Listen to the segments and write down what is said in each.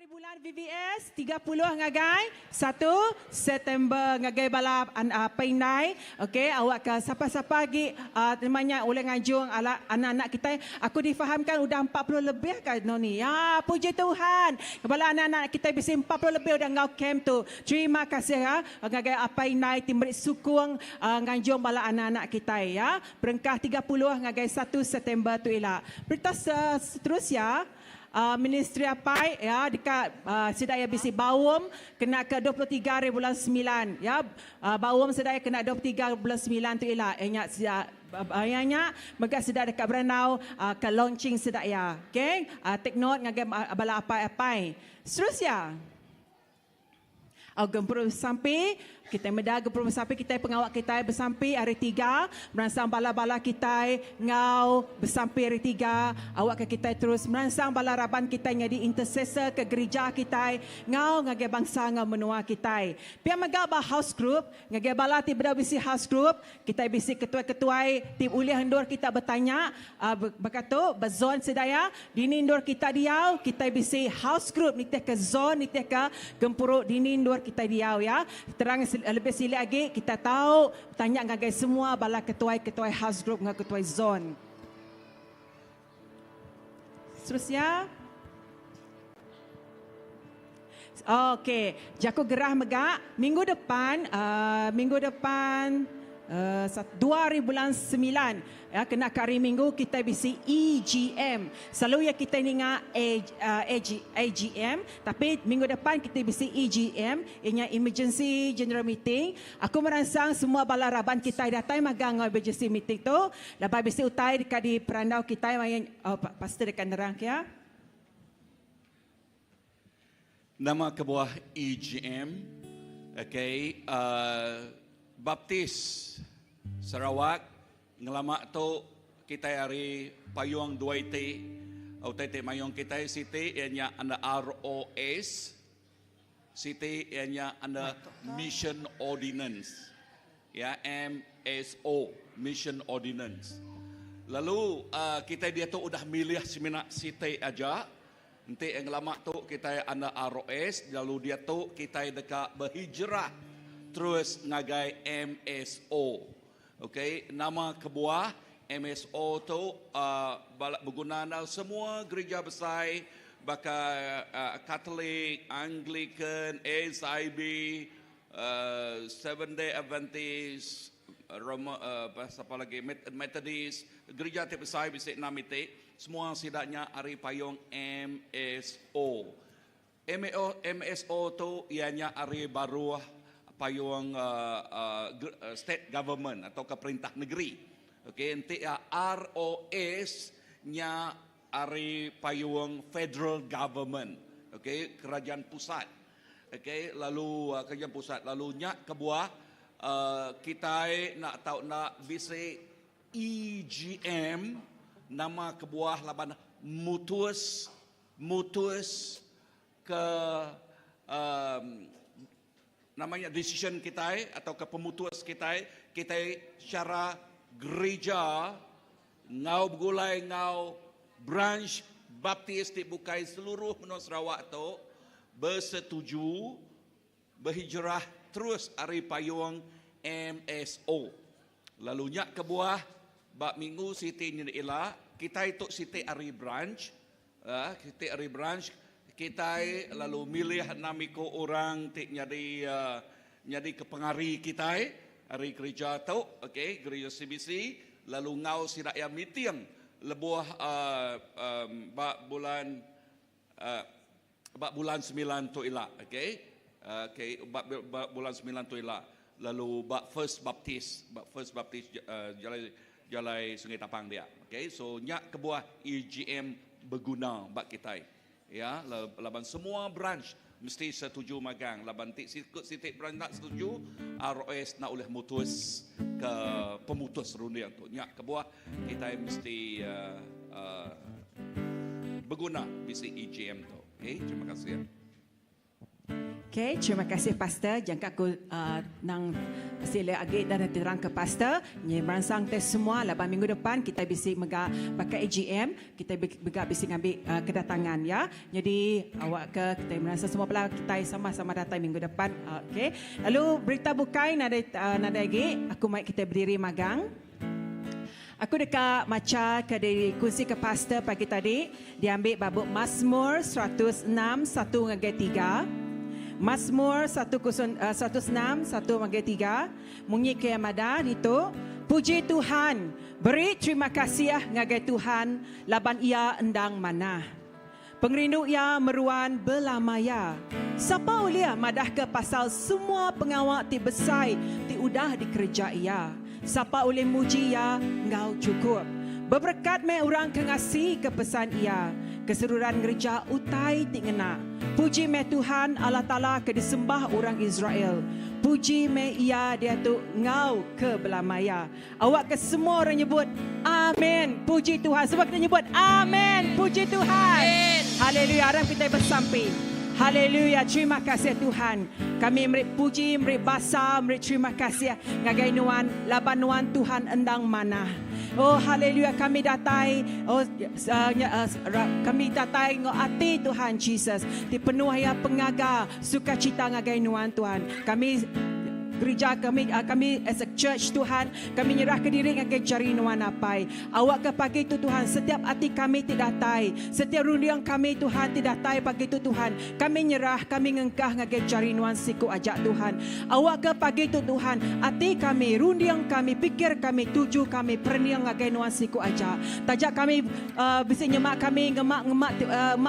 Hari bulan VVS 30 ngagai satu September ngagai bala apai indai ok awakka sapa-sapa agi nama nya ulih ngajung ala anak-anak kitai aku difahamkan udah 40 lebih ka noni ya puji Tuhan bala anak-anak kitai bisi 40 lebih udah enggau camp tu terima kasih ya ngagai apai indai ti meri sukung nganjung bala anak-anak kitai ya berengkah 30 ngagai satu September tu ila. Berita seterusya. Ministri apai ya deka sida iya bisi baum kena ke 23 hari bulan semilan ya baum sida iya kena 23 bulan semilan tu ila iya nya sida iya nya mega sida deka berandau ke launching sida iya okay take note ngagai bala apai-apai. Seterusya. Au gempuru besampi, kitai meda gempuru besampi kitai pengawa kitai besampi hari tiga, meransang bala-bala kitai enggau besampi hari tiga, awakka kitai terus meransang bala raban kitai nyadi intercessor ke gerija kitai enggau ngagai bangsa enggau menua kitai. Pia mega ba house group, ngagai bala ti bedau bisi house group, kitai bisi ketuai-ketuai ti ulih endur kita betanya Baka tu, ba zon Sedaya, dini endur kita diau, kitai bisi house group nitihka zon, nitihka gempuru dini endur kitai diau ya. Terang lebih silik agi, kita tau betanya ngagai semua bala ketuai-ketuai house group enggau ketuai zon. Seterusnya. Okey, jaku gerah mega minggu depan uh, minggu depan uh, dua hari bulan semilan ya kena ke hari minggu kitai bisi EGM. Selalu ya kitai ninga A, uh, AG, AGM tapi minggu depan kitai bisi EGM ianya Emergency General Meeting. Aku meransang semua bala raban kitai datai magang enggau emergency meeting tu laban bisi utai deka diperandau kitai maya oh, pastor deka nerang ke ya. Nama kebuah EGM okay uh, Baptis Sarawak ngelama tu kitai ari payung dua iti utai ti mayung kitai siti iya nya under ROS siti iya nya under Mission Ordinance ya MSO Mission Ordinance lalu uh, kitai diatu udah milih semina siti aja. Enti ngelama tu kitai anda ROS lalu diatu kitai deka berhijrah terus ngagai MSO. Ok nama kebuah MSO tu bala beguna enggau semua gerija besai baka Katolik, Anglican, SIB, Seventh Day Adventist, Roma sapa lagi Methodist, gerija ti besai bisi enam iti. Semua sida nya ari payung MSO. MSO tu iya nya ari baruh payung state government atauka perintah negeri. Okey enti iya ROS nya ari payung federal government. Okey kerajaan pusat. Okey lalu kerajaan pusat lalu nya kebuah kitai enda tau enda bisi EGM nama kebuah laban mutus mutus ke um nama nya decision kitai atau ke pemutus kitai kitai secara gereja enggau begulai enggau branch Baptist ti bukai seluruh menua Sarawak tu besetuju Behijrah terus ari payung MSO. Lalu nya kebuah ba minggu siti nyin ila kitai tu siti ari branch siti ari branch kitai lalu milih enam iku orang ti nyadi nyadi ke pengari kitai ari gerija tu ok gerija CBC lalu enggau sida iya meeting lebuh ba bulan Ba bulan semilan tu ila, okey. Okey, ba ba bulan semilan tu ila lalu ba First Baptist, ba First Baptist jalai jalai Sungai Tapang dia. Okey, so nya kebuah EGM beguna ba kitai. Ya, laban semua branch mesti setuju magang laban ti siku siti branch enda setuju, ROS enda ulih mutus ke pemutus runding tu. Nya kebuah Kitai mesti beguna bisi EGM tu. Okay, terima kasih. Okay, terima kasih pastor. Jangka aku uh, nang sila agi dan terang ke pastor. Nyi meransang te semua laban minggu depan kita bisi mega baka AGM, kita mega bisi ngambi uh, kedatangan ya. Jadi awak ke kita meransang semua bala kita sama-sama datang minggu depan. Okay. Lalu berita bukai nadai uh, nadai agi, aku mai kita berdiri magang. Aku deka macha ke dikunsi ke pastor pagi tadi, diambi ba bup Masmur 106 1 ngagai 3. Masmur 106 1 ngagai 3 munyi ke madah ditu, Puji Tuhan, beri terima kasih ngagai Tuhan laban iya endang manah. Pengerindu iya meruan belama iya. Sapa ulih madahka pasal semua pengawa ti besai ti udah dikereja iya? Sapa ulih muji iya enggau chukup? Beberekat meh orang ke ngasika pesan iya, ke seruran ngereja utai ti ngena. Puji meh Tuhan Allah Taala ke disembah orang Israel. Puji meh Iya diatu enggau ke belama iya. Awakka semua orang nyebut, Amen. Puji Tuhan. Semua kita nyebut, Amen. Puji Tuhan. Haleluya. Aram kitai besampi. Haleluya. Terima kasih Tuhan. Kami meri puji, meri basa, meri terima kasih ngagai Nuan laban Nuan Tuhan endang manah. Oh haleluya kami datai oh uh, uh, kami datai enggau ati Tuhan Jesus ti penuh ya pengaga sukacita ngagai Nuan Tuhan. Kami Gerija kami kami as a church Tuhan kami nyerah ke diri ngagai jari nuan apai awak ke pagi tu Tuhan setiap ati kami ti datai setiap runding kami Tuhan ti datai pagi tu Tuhan kami nyerah kami ngengkah ngagai jari nuan siku aja Tuhan awak ke pagi tu Tuhan ati kami runding kami pikir kami tuju kami perening ngagai nuan siku aja taja kami bisi nyema kami ngema ngema ti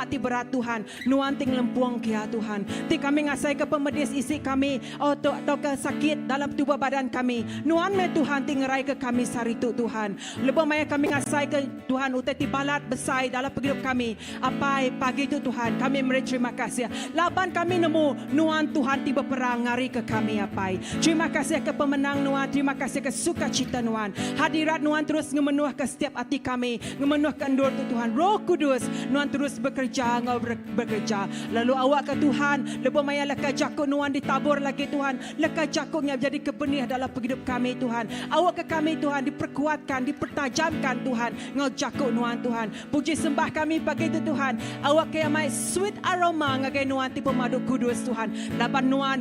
ti berat Tuhan Nuan ti ngelempung kia Tuhan. Ti kami ngasaika pemedis isi kami, oh tu tauka sakit dalam tubuh badan kami. Nuan meh Tuhan ti ngeraika kami sehari tu Tuhan. Lebuh maya kami ngasaika Tuhan utai ti balat besai dalam pengidup kami, Apai, pagi tu Tuhan, kami meri terima kasih laban kami nemu Nuan Tuhan ti beperang ngarika kami Apai. Terima kasih ke pemenang Nuan, terima kasih ke sukacita Nuan. Hadirat Nuan terus ngemenuhka setiap ati kami. Ngemenuhka endur tu Tuhan. Roh Kudus, Nuan terus bekereja enggau bekereja. Lalu awakka Tuhan, lebuh maya leka jaku Nuan ditabur lagi Tuhan, leka jaku nya bejadi ke benih dalam pengidup kami Tuhan. Awakka kami Tuhan diperkuatkan, dipertajamkan Tuhan enggau jaku Nuan Tuhan. Puji sembah kami pagi tu Tuhan. Awakka iya mai sweet aroma ngagai Nuan ti pemadu kudus Tuhan. Laban Nuan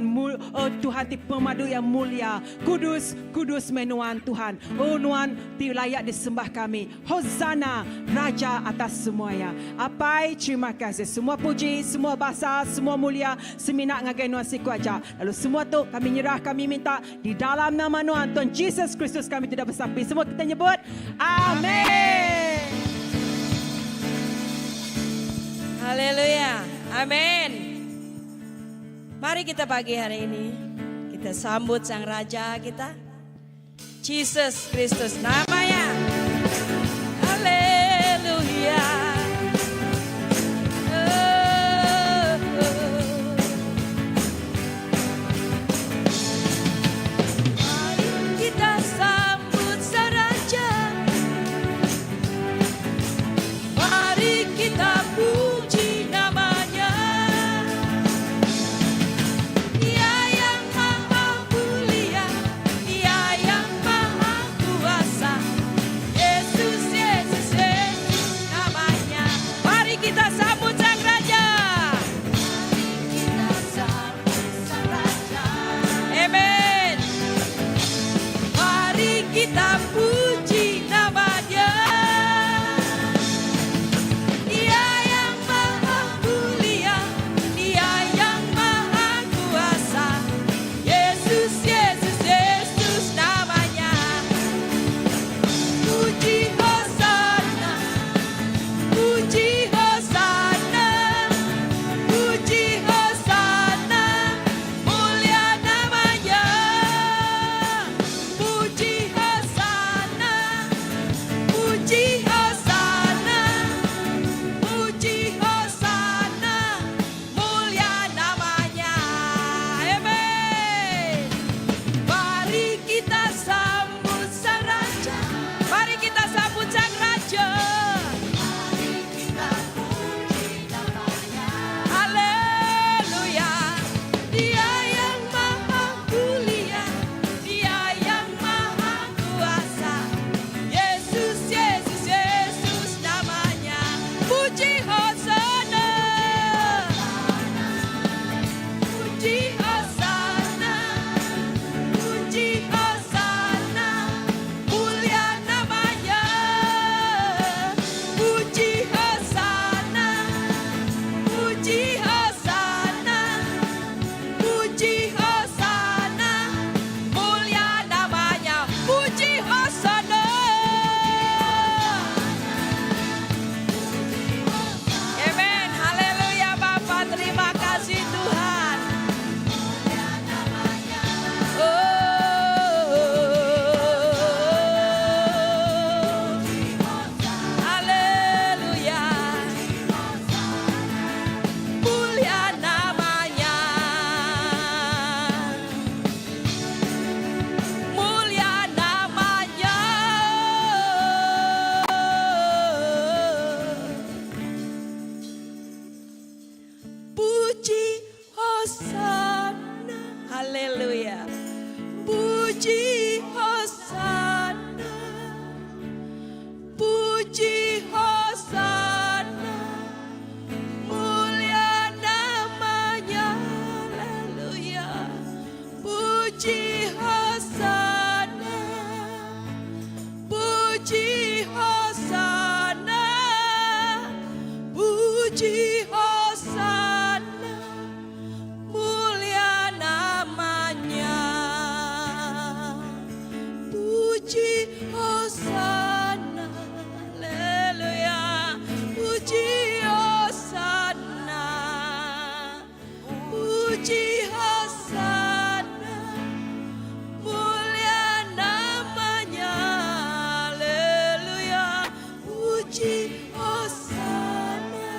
oh Tuhan ti pemadu iya mulia. Kudus, kudus meh Nuan Tuhan. Oh Nuan ti layak disembah kami. Hosanna, Raja atas semua iya. Apai, terima kasih. Semua puji, semua basa, semua mulia semina ngagai Nuan siku aja. Lalu semua tu kami nyerah, kami minta di dalam nama Nuan, Tuan Jesus Kristus kami ti udah besampi. Semua kita nyebut, Amen. Haleluya. Amin. Mari kita pagi hari ini kita sambut Sang Raja kita. Jesus Kristus namanya. Haleluya. Oh, oh. Mari kita sambut Sang Raja. Mari kita puji namanya. Dia yang maha mulia, Dia yang maha kuasa. Yesus Hosana. Haleluya. Puji Hosana. Puji Hosana. Mulia namanya. Haleluya. Puji Hosana. Puji Hosana. Puji Hosana. Mulia namanya. Puji Hosana. Haleluya. Puji Hosana. Puji Hosana. Mulia namanya. Haleluya. Puji Hosana.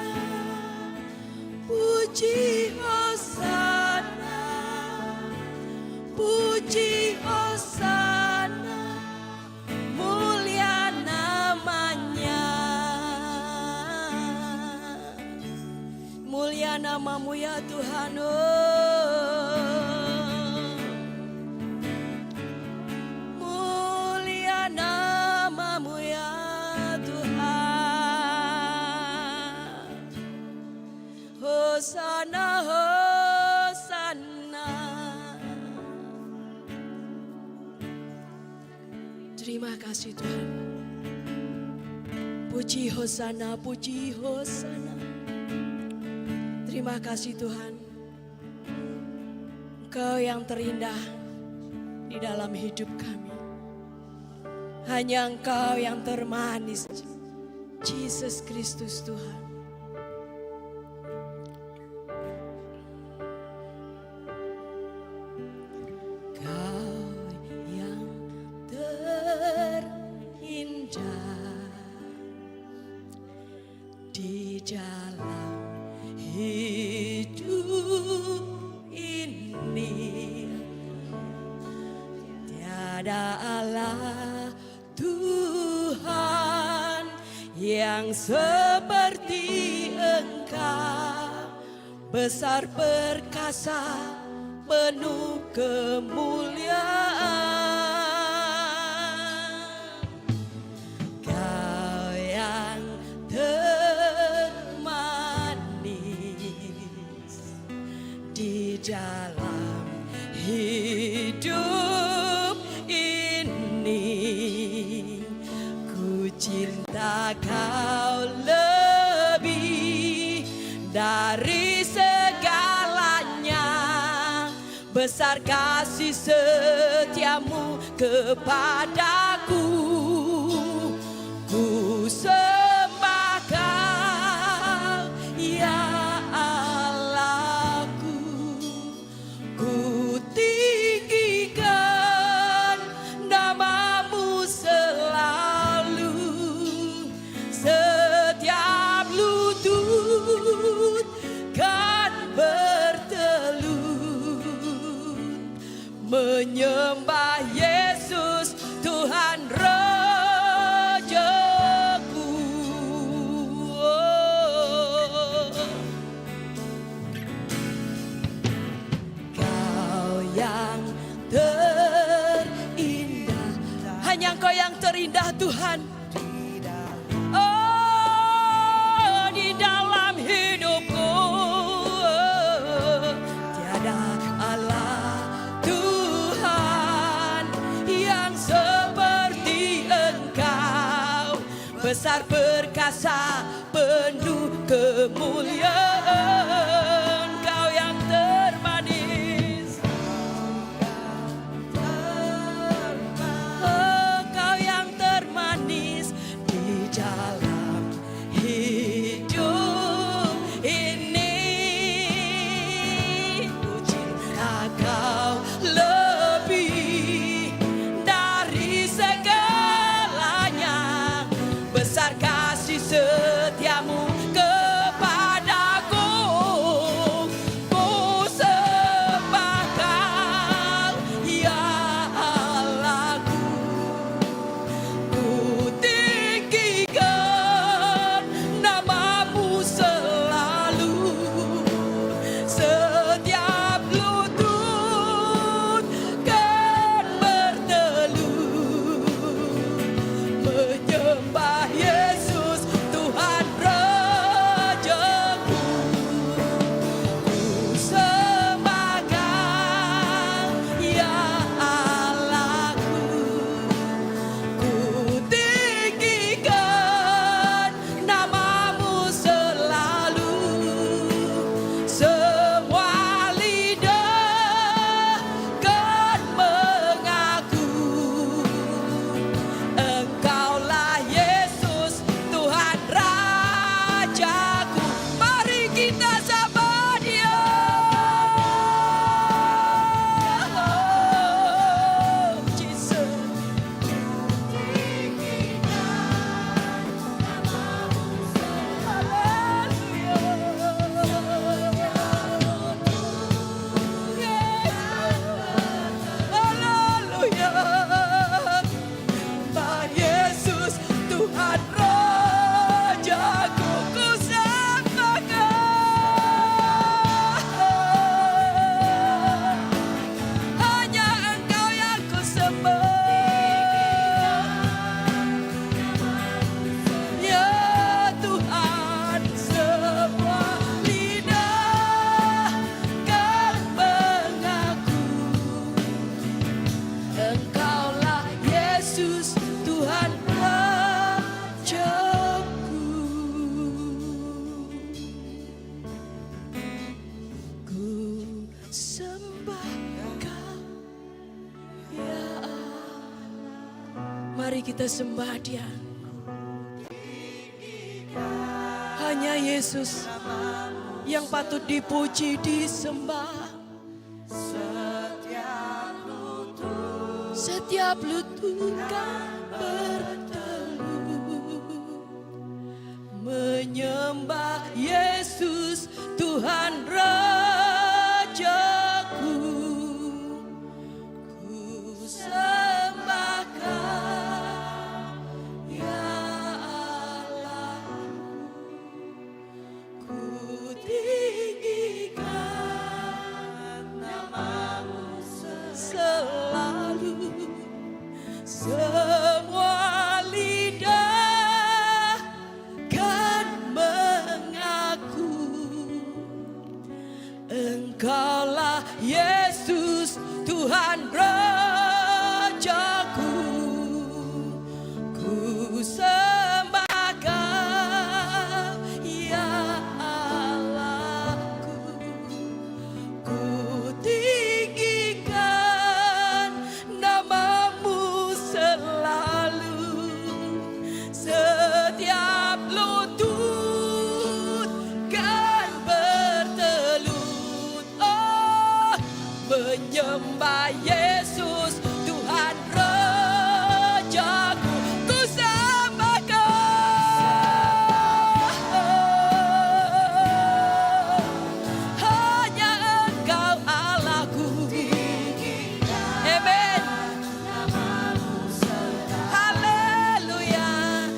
Puji Hosana. Puji Hosana. Mulia namanya. Mulia namamu ya Tuhan. Oh. Mulia namamu ya Tuhan. Hosana, Hosana. Terima kasih Tuhan. Puji Hosana, puji Hosana. Terima kasih Tuhan. Engkau yang terindah di dalam hidup kami. Hanya Engkau yang termanis. Jesus Kristus Tuhan. Kau yang terindah di dalam hidup ini. Tiada Allah Tuhan yang seperti Engkau, besar perkasa penuh kemuliaan. Kau yang termanis di dalam hidup ini. Ku cinta kau lebih dari segalanya. Besar kasih setiamu kepadaku. Ku sembah kau, ya Allahku. Ku tinggikan namamu selalu. Setiap lutut kan bertelut menyembah Yesus Tuhan Rajaku. Oh. Kau yang terindah, hanya Engkau yang terindah Tuhan. Oh, di dalam hidupku tiada Allah Tuhan yang seperti Engkau, besar perkasa penuh kemuliaan. Kau yang termanis, oh, Kau yang termanis di dalam hidup ini. Ku cinta Kau lebih dari segalanya. Besar kasih setiamu kepadaku. sembah kau ya Allah. Mari kita sembah dia. Hanya Yesus yang patut dipuji, disembah. Setiap lutut kan bertelut menyembah Yesus Tuhan Rajaku. Ku sembah kau ya Allah. Ku tinggikan namamu selalu. Semua lidah kan mengaku Engkaulah Yesus Tuhan Rajaku. Ku sembah kau ya Allahku. Ku tinggikan namamu selalu. Setiap lutut kan bertelut oh, menyembah Yesus Tuhan Rajaku. Ku sembah kau. Hanya Engkau Allahku. Amen. Haleluya.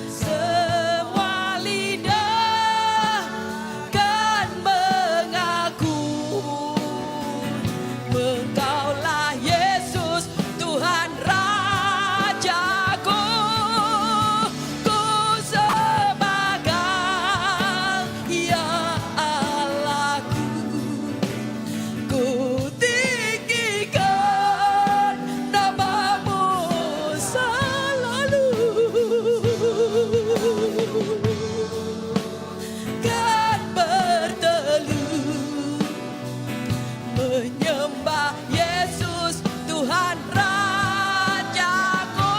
Semua lidah kan mengaku Engkaulah Yesus Tuhan Rajaku. Ku sembah kau ya Allahku. Ku tinggikan namamu selalu. Kan bertelut menyembah Yesus Tuhan Rajaku.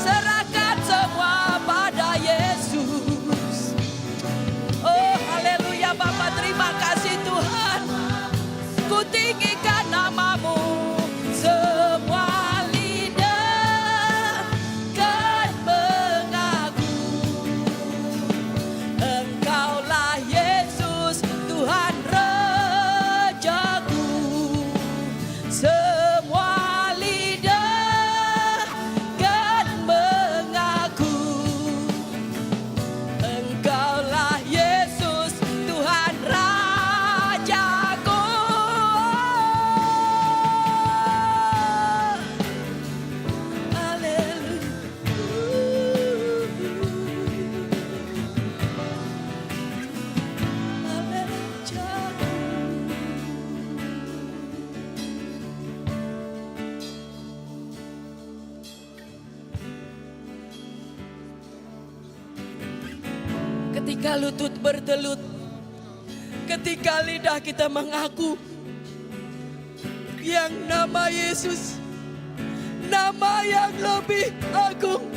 Serahkan semua pada Yesus. Oh haleluya Bapa, terima kasih Tuhan. Ku tinggikan namamu. Semua lidah kan mengaku Engkaulah Yesus Tuhan Rajaku. Semua lidah kan mengaku Engkaulah Yesus Tuhan Rajaku. Haleluya. Rajaku. Ketika lutut bertelut, ketika lidah kita mengaku yang nama Yesus, nama yang lebih agung,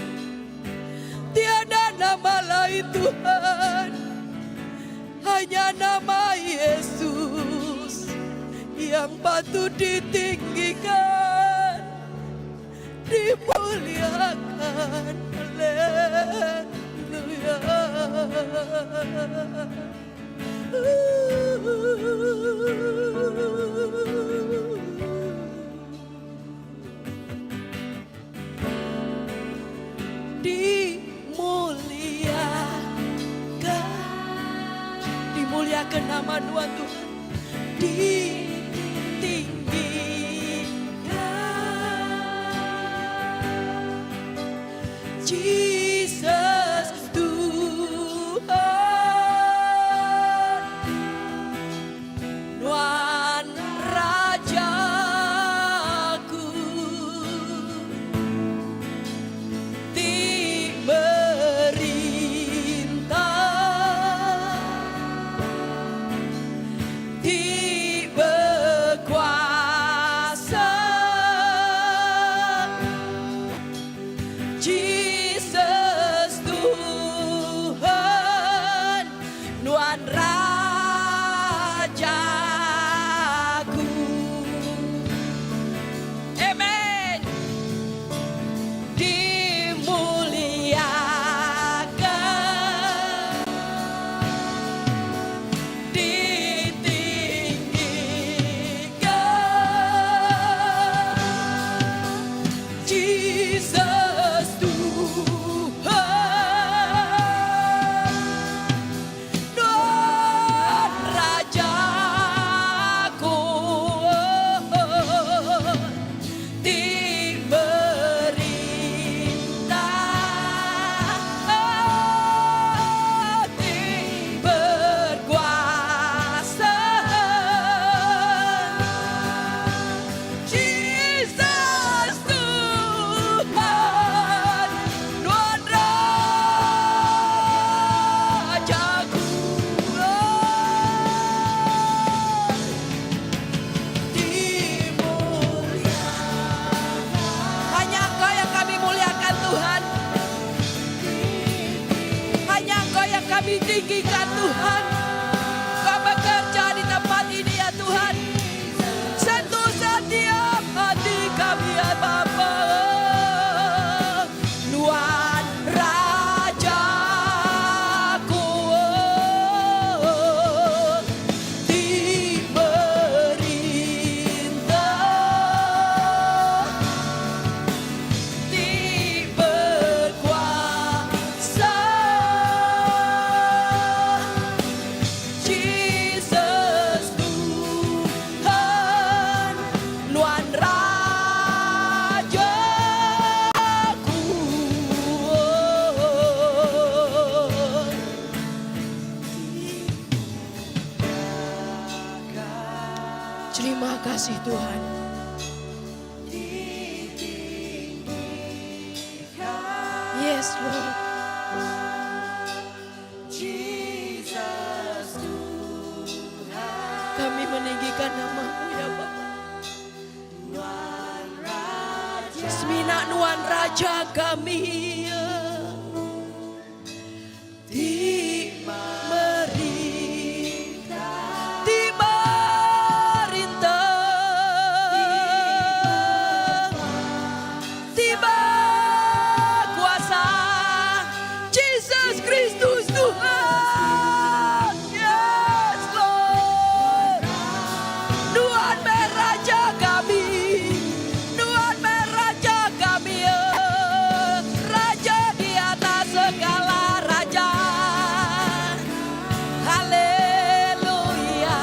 tiada nama lain Tuhan, hanya nama Yesus yang patut ditinggikan, dimuliakan. Haleluya. Dimuliakan, dimuliakan nama Tuhan Tuhan, ditinggikan. Jesus Tuhan, Nuan Rajaku, ti merintah. Nuan Rajaku. Amen. Dimuliakan, ditinggikan. Jesus Tuhan, Nuan Rajaku, ti merintah, ti berkuasa. Jesus Tuhan, Nuan Rajaku. Dimuliakan. Hanya Engkau yang kami muliakan Tuhan. Hanya Engkau yang kami tinggikan Tuhan. Kau bekerja di tempat ini ya Tuhan. Sentuh setiap hati kami ya Bapa. Nuan Rajaku. Ti merintah, ti berkuasa. Jesus Tuhan, Nuan Rajaku. Terima kasih Tuhan. Yes Lord. Kami meninggikan namamu ya Bapa. Semina Nuan Raja kami. Ti merintah, ti merintah, ti berkuasa. Jesus Kristus Tuhan. Yes Lord. Nuan meh Raja kami. Nuan meh Raja kami. Raja di atas segala raja. Haleluya.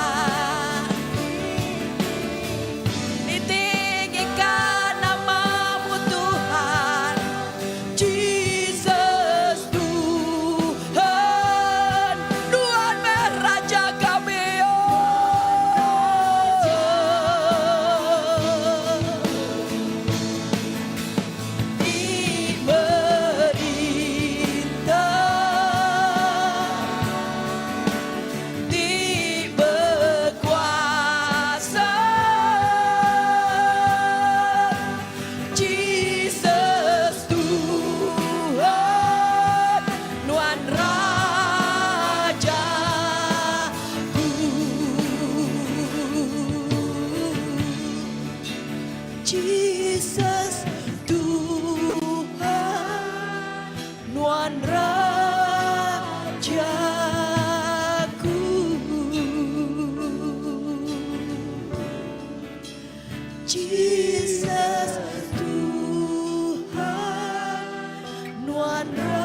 Ditinggikan namamu Tuhan. Jesus Tuhan. Nuan meh Raja kami. Oh. Ti merintah, ti berkuasa. Jesus Tuhan, Nuan Rajaku. Jesus Tuhan, Nuan Rajaku. Jesus Tuhan, Nuan Rajaku.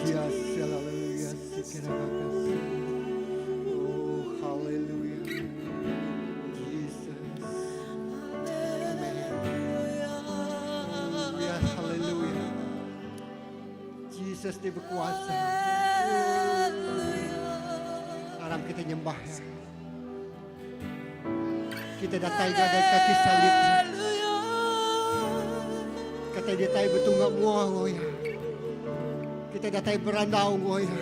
Yes, hallelujah. Oh, hallelujah. Jesus. Hallelujah, hallelujah. Jesus ti bekuasa. Aram kita nyembah ya. Kita datai ngagai kaki salib. Kata dia tai betunggak mua ngoya. Kita datai berandau ngoya.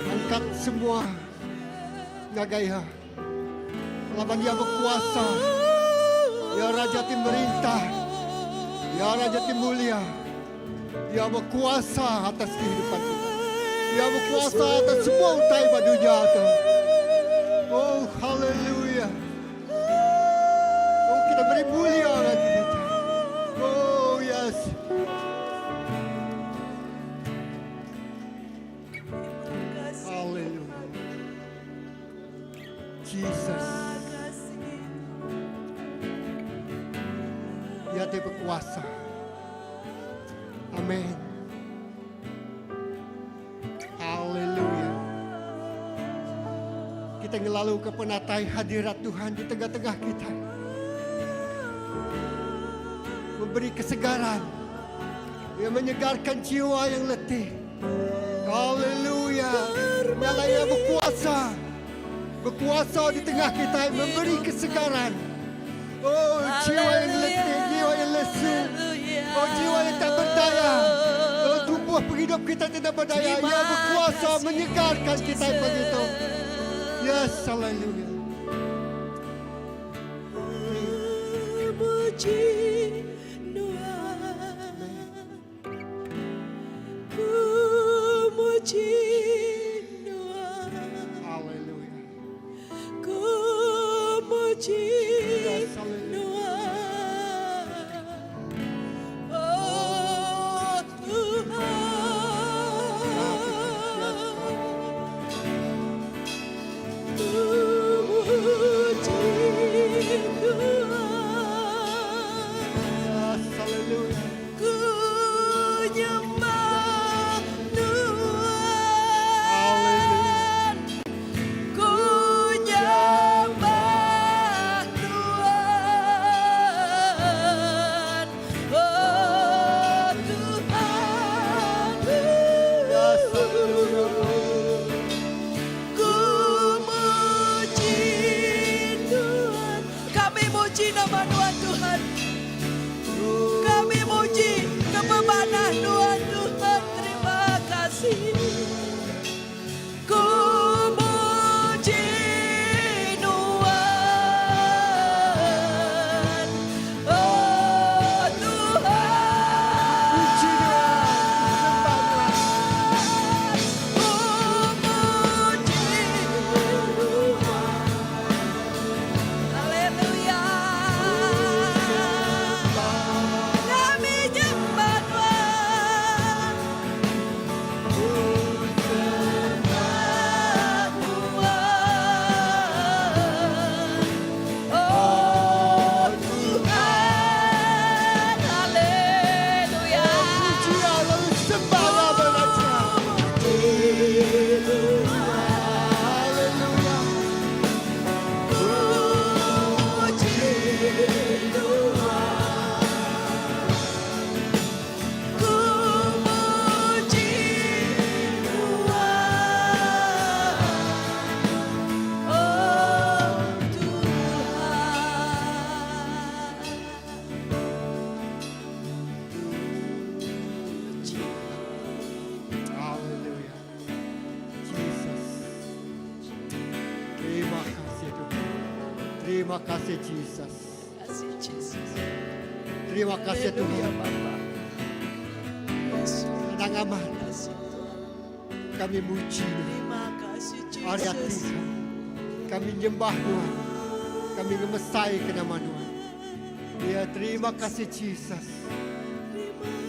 Angkat semua ngagai ya. Laban dia berkuasa. Ya Raja ti merintah. Ya Raja ti mulia. Ya berkuasa atas kehidupan kita. Ya berkuasa atas semua utai ba dunya tu. Oh haleluya. Oh kita beri mulia lagi kita. Oh yes. Haleluya. Jesus. Ia ti berkuasa. Amin. Haleluya. Kita ngelalu ke penatai hadirat Tuhan di tengah-tengah kita. Memberi kesegaran. Ia menyegarkan jiwa yang letih. Haleluya. Nyala ia berkuasa. Berkuasa di tengah kita memberi kesegaran. Oh, jiwa yang letih, jiwa yang lesu. Oh, jiwa yang tak berdaya. Oh, tubuh penghidup kita tidak berdaya. Ia berkuasa menyegarkan kita begitu. Yes, haleluya. Muji Nuan. Ku muji Nuan. Haleluya. Ku muji Yes, haleluya. Nuan. Oh Tuhan. Ku muji Tuhan. Yes, haleluya. Ku nyembah Tuhan. Ku nyembah Tuhan. Oh Tuhan. Yes, haleluya. Ku muji Tuhan. Kami muji nama Tuhan Tuhan. Kami muji kebebanan Tuhan Tuhan. Terima kasih. Ku muji Tuhan. Oh Tuhan. Puji Tuhan, sembah Tuhan. Ku muji Tuhan. Haleluya. Kami nyembah Tuhan. Sembah Tuhan. Oh Tuhan. Haleluya. Puji lalu sembahlah Raja. Haleluya. Ku muji Tuhan. Ku muji Tuhan. Oh Tuhan. Puji. Haleluya. Jesus. Terima kasih Tuhan. Terima kasih Jesus. Kasih Yesus. Terima kasih Haleluya Tuhan. Bapa. Yesus. Kadang amat Kasih Tuhan. kami muji Tuhan. Terima kasih Hari Jesus. Tuhan. Kami nyembah Tuhan. Kami ngemesai ke nama Tuhan. Ya, terima kasih Jesus.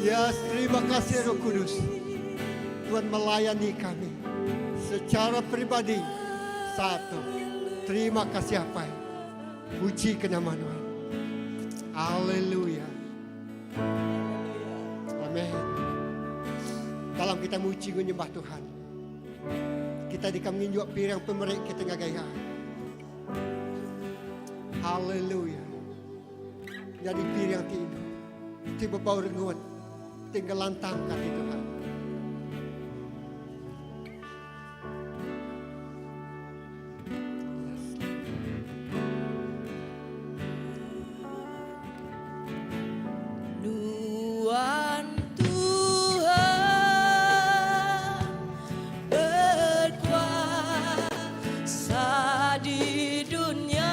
Ya, terima kasih Roh Kudus. Tuhan melayani kami secara pribadi. Satu. Terima kasih apa? Puji ke nama Tuhan. Haleluya. Amin. Dalam kita muji menyembah Tuhan. Kita dikam nginjuk piring pemerik kita ngagai Haleluya. Jadi piring ti itu. Ti berbau rengut. Tinggal lantang kati Tuhan. Yes. Nuan Tuhan berkuasa di dunia.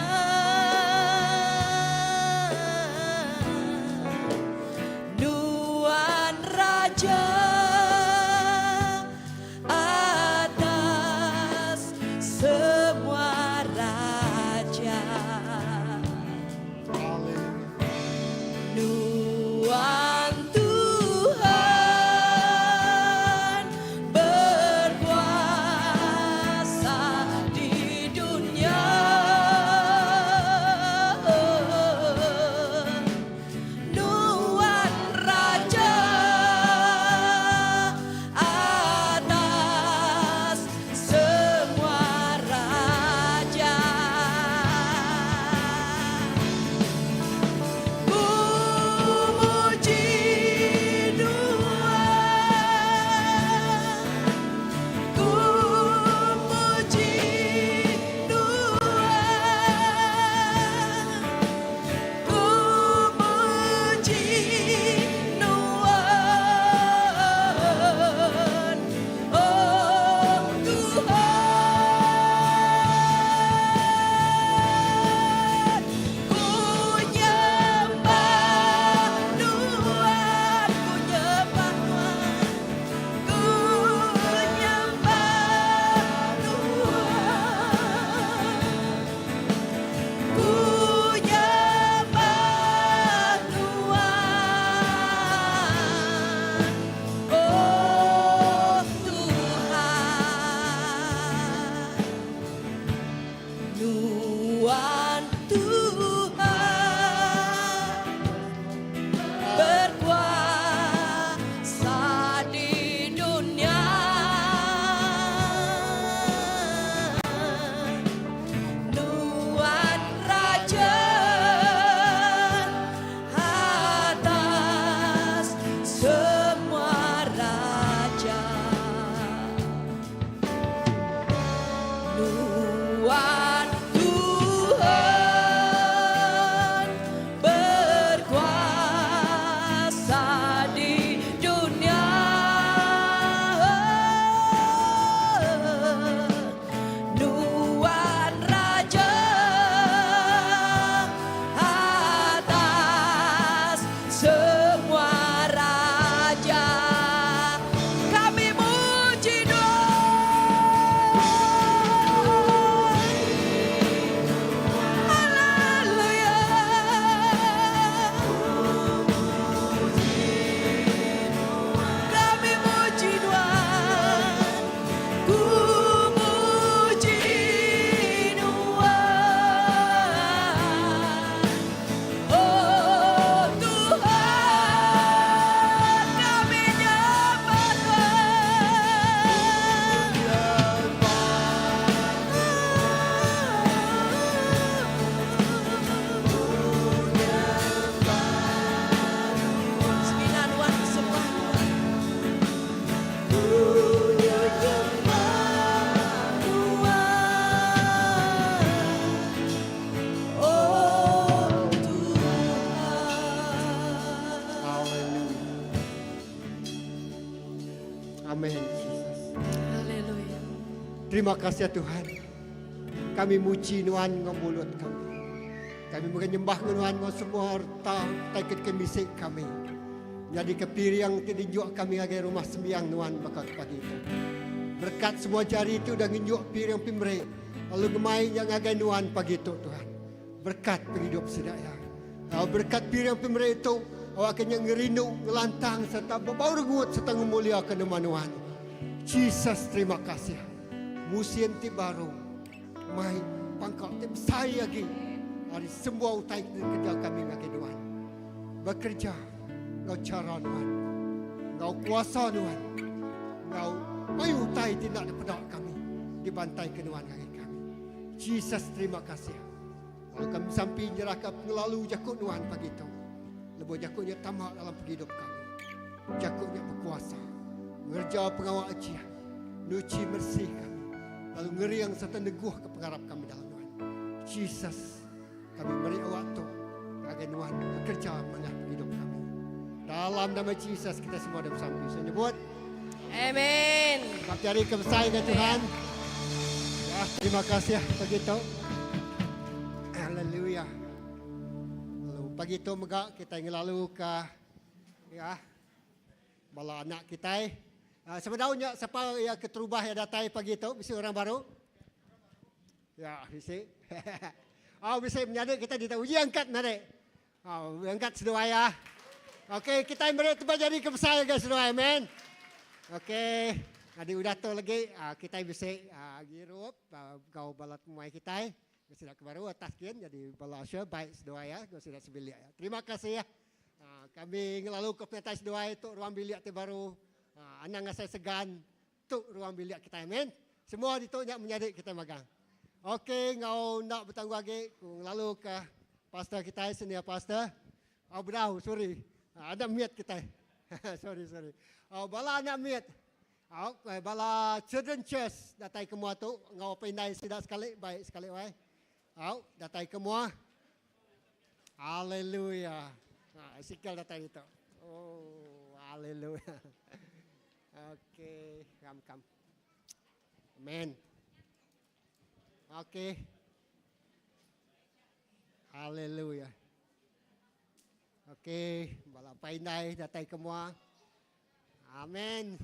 Amen Jesus. Haleluya. Terima kasih Tuhan. Kami muji Nuan enggau mulut kami. Kami mega nyembah enggau Nuan enggau semua reta utai ke dikemisi kami. Nyadika piring ti dinjuk kami ngagai rumah sembiang Nuan baka ke pagi tu. Berekat semua jari ti udah ngenjuk piring pemeri lalu ngemai nya ngagai Nuan pagi tu Tuhan. Berekat pengidup sida iya. Lalu berekat piring pemeri tu awakka nya ngerindu, ngelantang sereta bebau rengut sereta ngemuliaka nama Nuan. Jesus terima kasih. Musin ti baru mai pangka ti besai agi ari semua utai ti dikereja kami ngagai Nuan. Bekereja enggau chara Nuan, enggau kuasa Nuan, enggau mayuh utai ti enda dipeda kami dibantaika Nuan ngagai kami. Jesus terima kasih. Lalu kami besampi nyerahka pengelalu jaku Nuan pagi tu. Lebuh jaku nya tama dalam pengidup kami. Jaku nya bekuasa ngereja pengawa ajih, nuchi meresi kami, lalu ngering sereta neguhka pengarap kami dalam Nuan. Jesus, kami meri awak tu ngagai Nuan bekereja mengah pengidup kami. Dalam nama Jesus kita semua dah besampi. Saya nyebut. Amen. Bakti hari ke besai ke Tuhan. Ya, terima kasih pagi tu. Haleluya. Lalu pagi tu mega kita ngelalu ke ya bala anak kita. Uh, sebenarnya siapa yang keterubah yang datai pagi tu bisi orang baru? Ya, bisi. oh, bisi menyadi kita di uji angkat narik. Oh, angkat seduai ya. Okey, kita meri tempat jari ke besar guys seduai, amen. Okey, adi udah tu lagi ah, kita bisi ah, girup ah, gau bala temuai kita. Bisi ke baru atas kin jadi bala usher baik seduai ya, gau sida sebilik ya. Terima kasih ya. Kami ngelalu ke penatai seduai tu ruang bilik ti baru. Anang ngasai segan tu ruang bilik kita, amen. Semua ditu nya menyadi kita magang. Okey, ngau enda betangguh agi ku ngelalu ke pastor kitai senior pastor. Au bedau, sorry. Anak mit kitai. sorry, sorry. Au bala anak mit. Au eh, bala children church datai ke mua tu ngau apai indai sida sekali baik sekali wai. Au datai ke mua. Haleluya. Ha, sikal datai ditu. Oh, haleluya. Okey, kam kam. Amen. Okey. Haleluya. Okey, bala apai indai datai ke mua. Amen.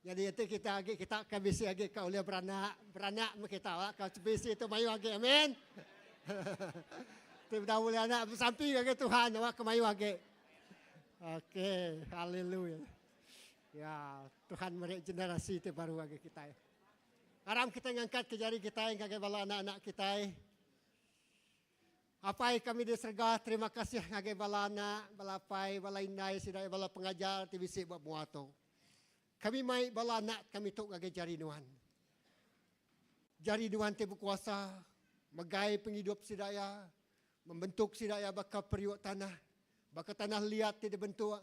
Jadi itu kita agi kita akan bisi agi ka ulih beranak, beranak meh kita lah. Ka bisi tu mayuh agi. Amen. Ti udah ulih anak besampi ngagai Tuhan awak ke mayuh agi. Okey, haleluya. Ya, Tuhan meri generasi ti baru agi kitai. Aram kitai ngangkat ke jari kitai ngagai bala anak-anak kitai. Apai kami di serega, terima kasih ngagai bala anak, bala apai, bala indai sida bala pengajar ti bisi ba mua tu. Kami mai bala anak kami tu ngagai jari nuan. Jari nuan ti bekuasa megai pengidup sida iya, membentuk sida iya baka periuk tanah, baka tanah liat ti dibentuk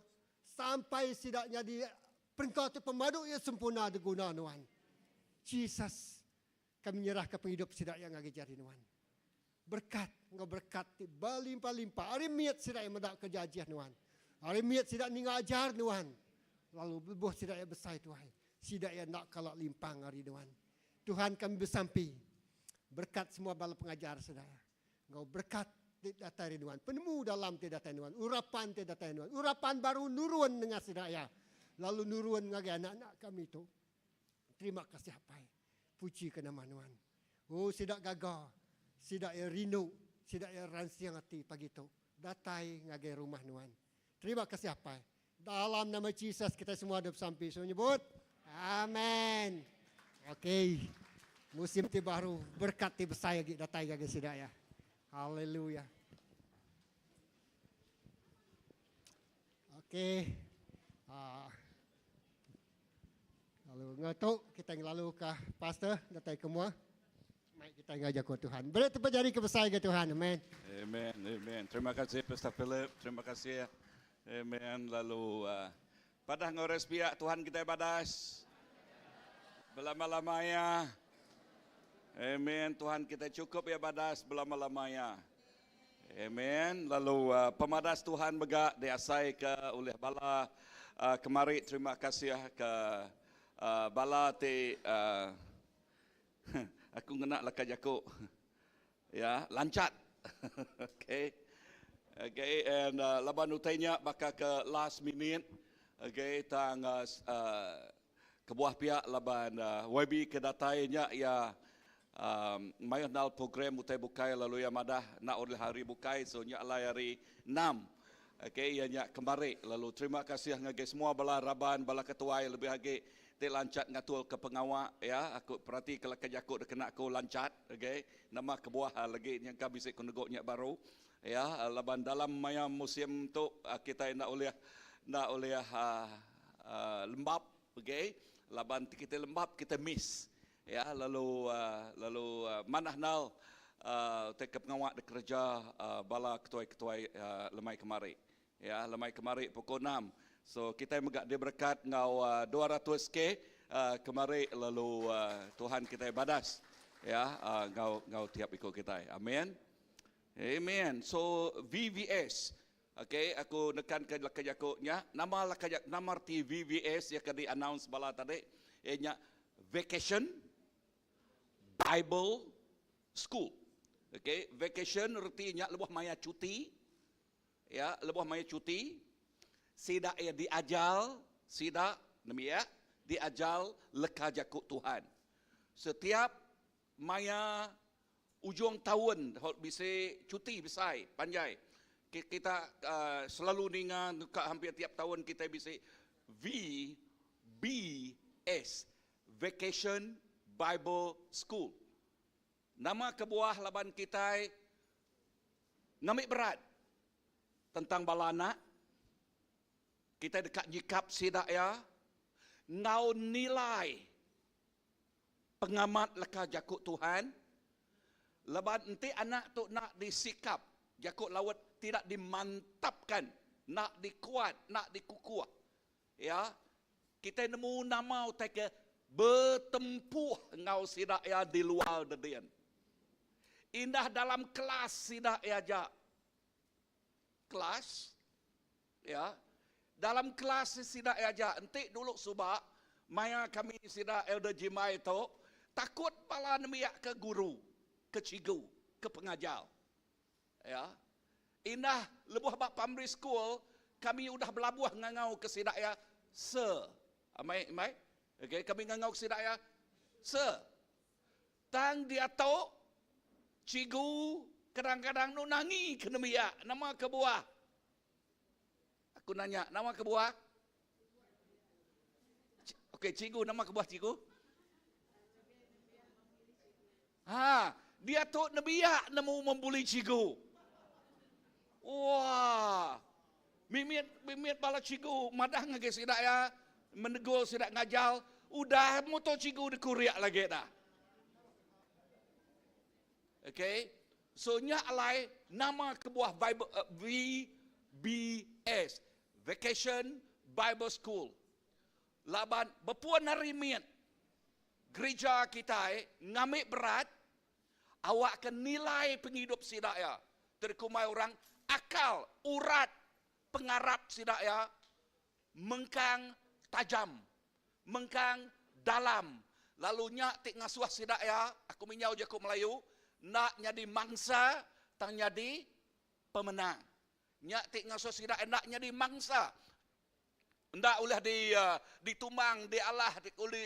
Sampai sida nyadi perengka ti pemadu iya sempurna diguna nuan. Jesus, kami nyerahka pengidup sida iya ngagai jari nuan. Berekat enggau berekat ti belimpah-limpah ari mit sida iya meda kereja ajih nuan. Ari mit sida ninga ajar nuan. Lalu lebuh sida iya besai tuai, sida iya enda kala limpang ari nuan. Tuhan kami besampi, berekat semua bala pengajar sida iya. Enggau berekat ti datai ari nuan, penemu dalam ti datai nuan, urapan ti datai nuan, urapan baru nurun nengah sida iya, lalu nurun ngagai anak-anak kami tu. Terima kasih Apai. Puji ke nama nuan. Oh sida gaga, sida iya rindu, sida iya ransing ati pagi tu datai ngagai rumah nuan. Terima kasih Apai. Dalam nama Jesus kita semua ada besampi. Semua nyebut. Amen. Okey. Musim ti baru, berkat ti besai agi datai ngagai sida ya. Haleluya. Okey. Uh, lalu ngau tu kita ngelalu ke pastor datai ke mua. Mai kita ngajar ko Tuhan. Beri tempat jari ke besai ke Tuhan. Amen. Amen. Amen. Terima kasih Pastor Philip. Terima kasih. Amen. Lalu uh, padah ngores pihak Tuhan kita badas. Belama-lamanya. Amen. Tuhan kita cukup ya badas belama-lamanya. Amen. Lalu uh, pemadas Tuhan mega diasai ke oleh bala. Kemari terima kasih ke bala ti aku ngena leka jaku ya lancat. Okay. Okay and laban utai nya baka ke last minute okay tang kebuah pia laban YB ke datai nya iya mayuh nal program utai bukai lalu iya madah enda ulih hari bukai so nya alai hari enam okay iya nya kemari lalu terima kasih ngagai semua bala raban bala ketuai lebih agi ti lanchat ngatur ke pengawa iya aku perati ke leka jaku da kena aku lanchat okay nama kebuah legi nyangka bisi ku nego nya baru iya laban dalam maya musim tu kitai enda ulih enda ulih aaa lembap okay laban ti kitai lembap kitai miss Iya lalu lalu manah nal utai ke pengawa dikereja bala ketuai-ketuai lemai kemari. Iya lemai kemari pukul enam. So kitai mega diberekat enggau 200 K kemari lalu Tuhan kitai badas iya enggau enggau tiap iku kitai. Amin. Amen. So VVS Okay, aku nekan ke leka jaku nya. Nama leka jaku, nama reti VVS iya ke di announce bala tadi, iya nya Vacation Bible School. Okay, vacation reti nya lebuh maya cuti, ya, lebuh maya cuti, sida iya diajar, sida nembiak diajar leka jaku Tuhan. Setiap Maya ujung taun bisi cuti besai panjai kita selalu ninga ka hampir tiap taun kitai bisi VBS Vacation Bible School. Nama kebuah laban kitai ngambi berat tentang bala anak kitai deka nyikap sida iya enggau nilai Pengamat leka jaku Tuhan, Laban enti anak tu enda disikap, jaku laut tidak dimantapkan, enda dikuat, enda dikukuh, ya, kitai nemu nama utai ke betempuh enggau sida iya di luar dedin. Indah dalam kelas sida iya aja. Kelas, ya. Dalam kelas sida iya aja enti dulu suba maya kami sida Elder Jimbai tu takut bala nembiak ke guru, ke cikgu, ke pengajar. Ya. Indah lebuh ba primary school kami udah belabuh ngangau ke sida iya sir. Amai amai. Okey kami ngangau ke sida iya sir. Tang diatu, cikgu kadang-kadang enu nangi ke nembiak. Nama kebuah? Aku nanya, nama kebuah? Okey, cikgu, nama kebuah cikgu? Ha, diatu nembiak nemu membuli cikgu. Wah. Mimit mimit bala cikgu madah ngagai sida iya menegul sida ngajar udah moto cikgu dikuriak lagi dah. Okay. So nya alai nama kebuah Bible uh, VBS Vacation Bible School. Laban bepuan hari mit gereja kitai ngambi berat Awakka nilai pengidup sida iya ti dikumbai orang akal urat pengarap sida iya mengkang tajam, mengkang dalam lalu nya ti ngasuh sida iya, aku minyau jaku Melayu, enda nyadi mangsa tang nyadi pemenang. Nya ti ngasuh sida enda nyadi mangsa Enda ulih di ditumbang, dialah, di di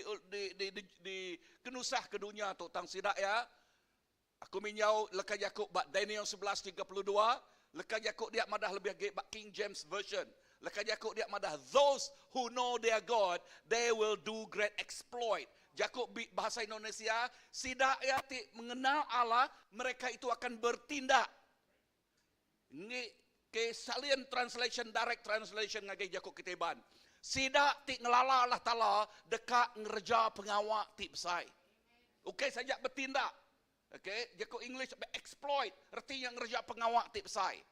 di di di kenusah ke dunya tu tang sida iya. Aku minjau leka jaku ba Daniel 11:32, leka jaku dia madah lebih agi ba King James Version. Leka jaku dia madah those who know their God, they will do great exploit. Jaku bahasa Indonesia, sida iya ti mengenal Allah, mereka itu akan bertindak. Ngi ke salin translation direct translation ngagai jaku kitai Iban. Sida ti ngelala Allah Taala deka ngereja pengawa ti besai. Ukai saja betindak. Okay, jaku English exploit reti nya ngereja pengawa ti besai.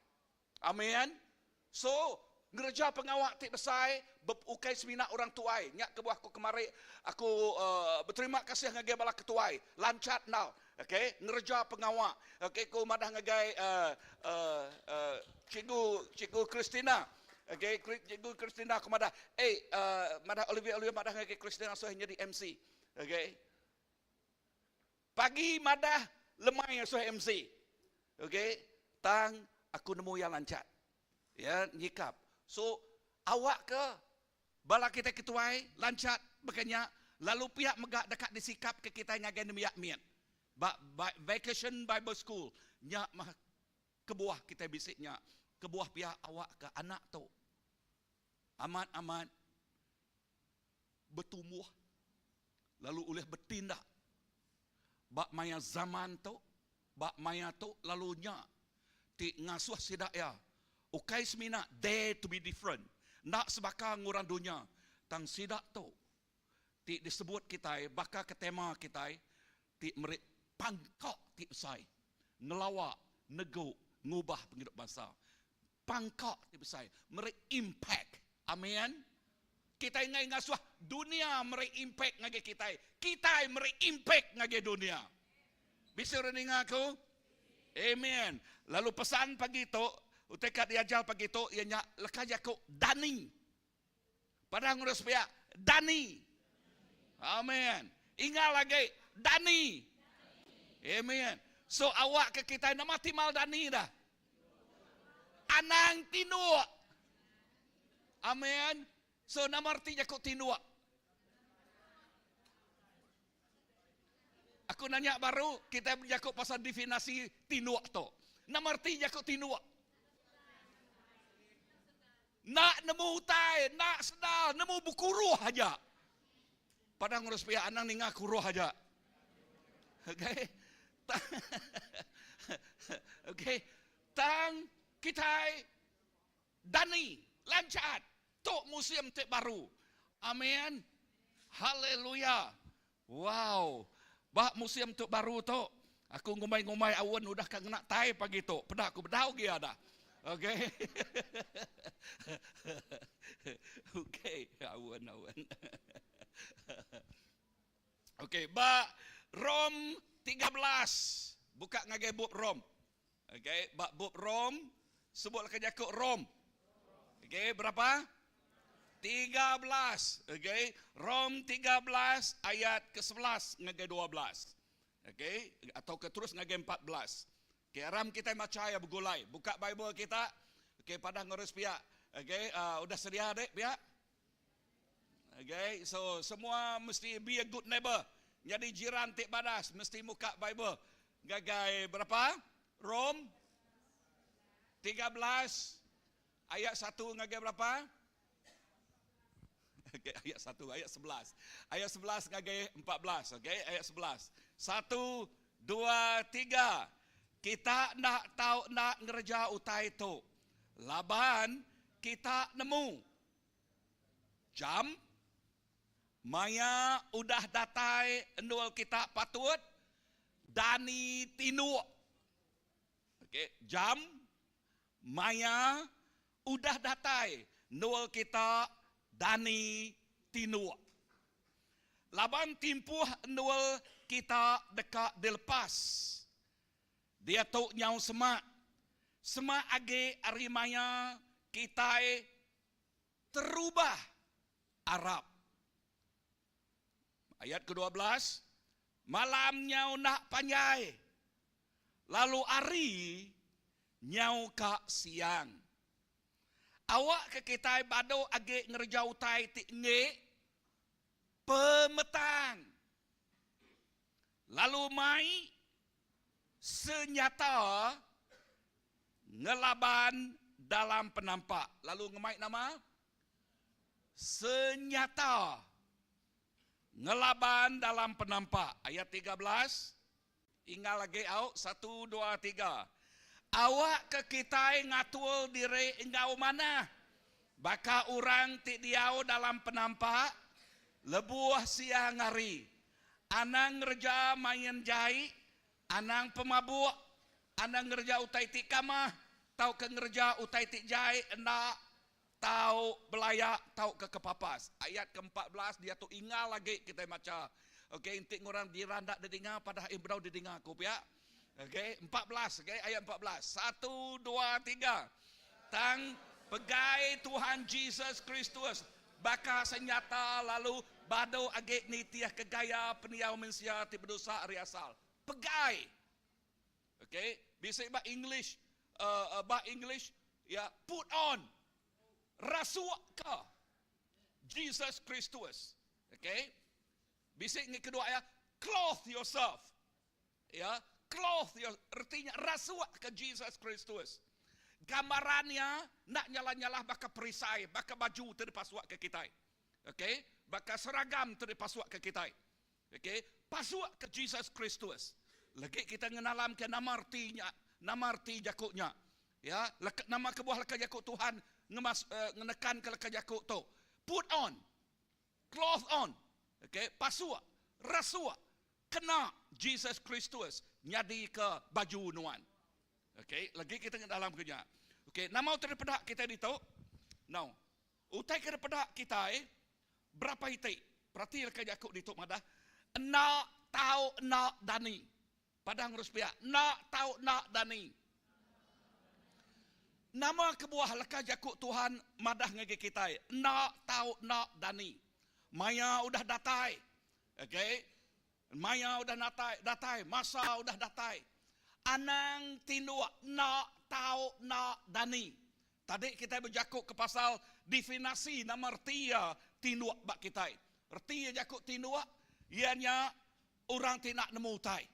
Amen. So, ngereja pengawa ti besai ukai semina orang tuai. Nya kebuah aku kemari aku uh, beterima kasih ngagai bala ketuai. Lanchat enggau okay, ngereja pengawa. Okay, ku madah ngagai uh, uh, uh, Cikgu Cikgu Christina. Okay, Cikgu Christina aku madah, eh uh, madah Olivia Olivia madah ngagai Christina suah nyadi MC. Okay. Pagi madah lemai suah MC. Okay, tang aku nemu iya lancat. Ya, nyikap. So awak ke bala kita ketuai lancat baka nya lalu pia mega deka disikap ke kita ngagai nembiak mit. Ba, ba Vacation Bible School nya mah kebuah kita bisi nya kebuah pia awak ke anak tu amat-amat bertumbuh lalu ulih bertindak ba maya zaman tu ba maya tu lalu nya ti ngasuh sida ya ukai semina dare to be different nda sebaka ngurang dunia tang sida tu ti disebut kita baka ke tema kita ti meri pangkak ti besai ngelawa negu ngubah penghidup bangsa pangkak ti besai meri impact amin kita ingai ngasuh dunia meri impact ngagai kita kita meri impact ngagai dunia bisa orang dengar aku amen lalu pesan pagi tu utai kat diajar pagi tu ianya leka jaku dani pada ngurus pihak dani amen ingat lagi dani amen so awak ke kita nama timal dani dah anang tinduk amen so nama arti jaku tinduk Aku nanya baru, kita berjakuk pasal definasi tinduk tu. Nama arti jakuk tinduk? Nak nemu utai, nak sedar, nemu buku roh aja. Padang ngurus pihak anang ninga ku roh aja. Okay. Okay. Tang kita dani lancat tok musim tek baru. Amin. Haleluya. Wow. Ba musim tok baru tok. Aku ngumbai-ngumbai awan udah ka ngena tai pagi tu. Peda aku bedau gi ada. Okay. Okay, awan awan. Okay, ba Rom 13. Buka ngagai bup Rom. Okay, ba bup Rom sebut leka jaku Rom. Okay, berapa? 13. Okay, Rom 13 ayat ke-11 ngagai 12. Okay, atau ke terus ngagai 14. Okay, aram kita maca ya begulai. Buka Bible kita. Okay, pada ngurus pihak. Okay, udah sedia dek pihak? Okay, so semua mesti be a good neighbor. Jadi jiran tik badas mesti muka Bible. Gagai berapa? Rom 13 ayat 1 ngagai berapa? Okay, ayat 1, ayat 11. Ayat 11 ngagai 14, okay? Ayat 11. 1 2 3. Kita nak tahu nak ngerja utai tu. Laban kita nemu. Jam maya udah datai endul kita patut dani tinduk. Okey, jam maya udah datai endul kita dani tinduk. Laban timpuh endul kita dekat dilepas. Dia tu nyau semak. Semak agi ari maya kita terubah Arab. Ayat ke-12, malam nyau nak panjai. Lalu ari nyau ka siang. Awak ke kita badu agi ngerja utai ti nge pemetang. Lalu mai senyata ngelaban dalam penampak. Lalu ngemai nama senyata ngelaban dalam penampak. Ayat 13. Ingat lagi au 1 2 3. Awak ke kita ngatul diri engau mana? Baka orang ti diau dalam penampak lebuh siang hari. Anang ngerja main jai, anang pemabuk, anang ngerja utai ti kamah, tau ke ngerja utai ti jai enda tau belayak tau ke kepapas. Ayat ke-14 dia tu ingat lagi kita baca. Okey, inti ngurang dirandak didengar pada ibrau didengar aku pia. Okey, 14, okey, ayat 14. 1 2 3. Tang. Pegai Tuhan Jesus Kristus baka senyata lalu badu agi nitihka gaya pendiau mensia ti bedosa ari asal. Pegai! Okay, bisi ba English, ba English iya put on. Rasukka Jesus Kristus. Okay. Bisi ngi kedua iya clothe yourself. Ya, clothe your reti nya rasuk ke Jesus Kristus. Gambaran iya enda nyalah-nyalah baka perisai, baka baju ti dipasuk ke kitai. Okay, baka seragam ti dipasuk ke kitai. Okay, pasuk ke Jesus Kristus. Legi kita ngenalam ke nama reti nya, nama reti jaku nya. Ya, leka, nama kebuah leka jaku Tuhan ngemas, uh, ngenekan ke leka jaku tu. Put on, cloth on. Okay, pasuk, rasuk, kena Jesus Kristus nyadi ke baju nuan. Okay, lagi kita dalam ke nya. Okay, nama utai dipeda kita ditu? Now, utai ke dipeda kitai berapa iti? Perati leka jaku ditu madah, enda tau enda dani. Padah ngurus piak, enda tau enda dani. Nama kebuah leka jaku Tuhan madah ngagai kitai enda tau enda dani? Maya udah datai. Okay. Maya udah natai, datai, masa udah datai. Anang tinduk enda tau enda dani. Tadi kitai bejaku ke pasal definasi nama reti iya tinduk ba kitai. Reti iya jaku tinduk iya nya orang ti enda nemu utai.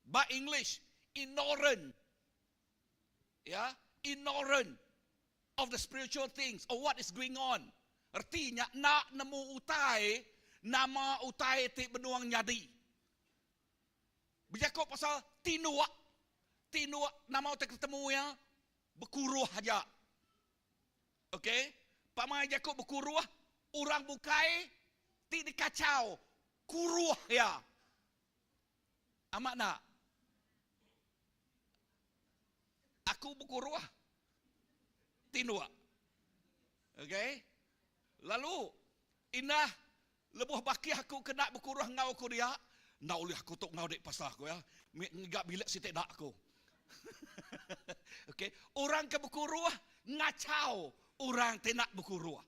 Ba English, ignorant. Ya, ignorant of the spiritual things or what is going on. Reti nya enda nemu utai nama utai ti benung nyadi. Bejaku pasal tinduk, tinduk nama utai ke ditemu iya bekuruh aja. Okey, pamai jaku bekuruh orang bukai ti dikachau kuruh iya. Amat enda? Aku bekuruh tinduk. Okey. Lalu indah lebuh bakih aku kena bekuruh enggau aku dia, enda ulih aku tu enggau dik pasal aku ya. Ngiga bilik siti dak aku. Okey, orang ke bekuruh ngachau orang ti enda bekuruh.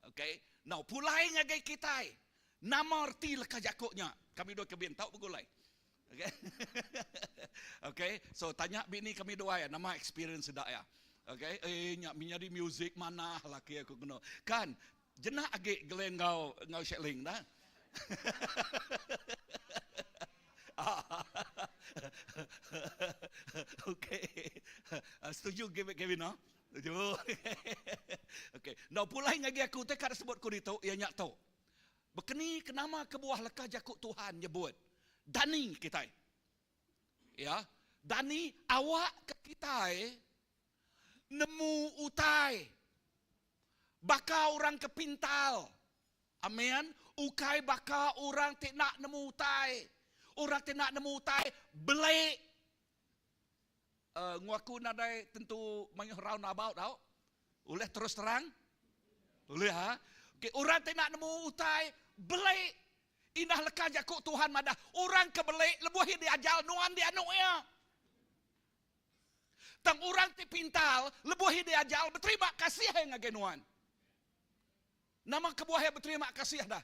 Okey, now pulai ngagai kitai. Nama reti leka jaku nya? Kami dua kebin tau begulai. Okey. Okey, so tanya bini kami dua ya, nama experience sida ya. Okey, eh nya menyadi music manah laki aku kena. Kan jenak agi Glenn enggau enggau Shetling dah. Okey. Setuju Kevin no? Setuju. Okey. Now pulai ngagai aku te ka disebut ku ditu iya nya tu. Bekeni ke nama kebuah leka jaku Tuhan nyebut dani kitai. Ya, dani awak ke kitai nemu utai baka orang ke pintal. Amen. Ukai baka orang ti enda nemu utai. Orang ti enda nemu utai belik. Uh, nguaku nadai tentu mayuh round about tau. Ulih terus terang? Ulih ha? Okay, orang ti enda nemu utai belik. Indah leka jaku Tuhan madah, orang ke belik lebuh iya diajal nuan dianu iya. Tang orang ti pintal lebuh iya diajal beterima kasih iya ngagai nuan. Nama kebuah iya beterima kasih dah?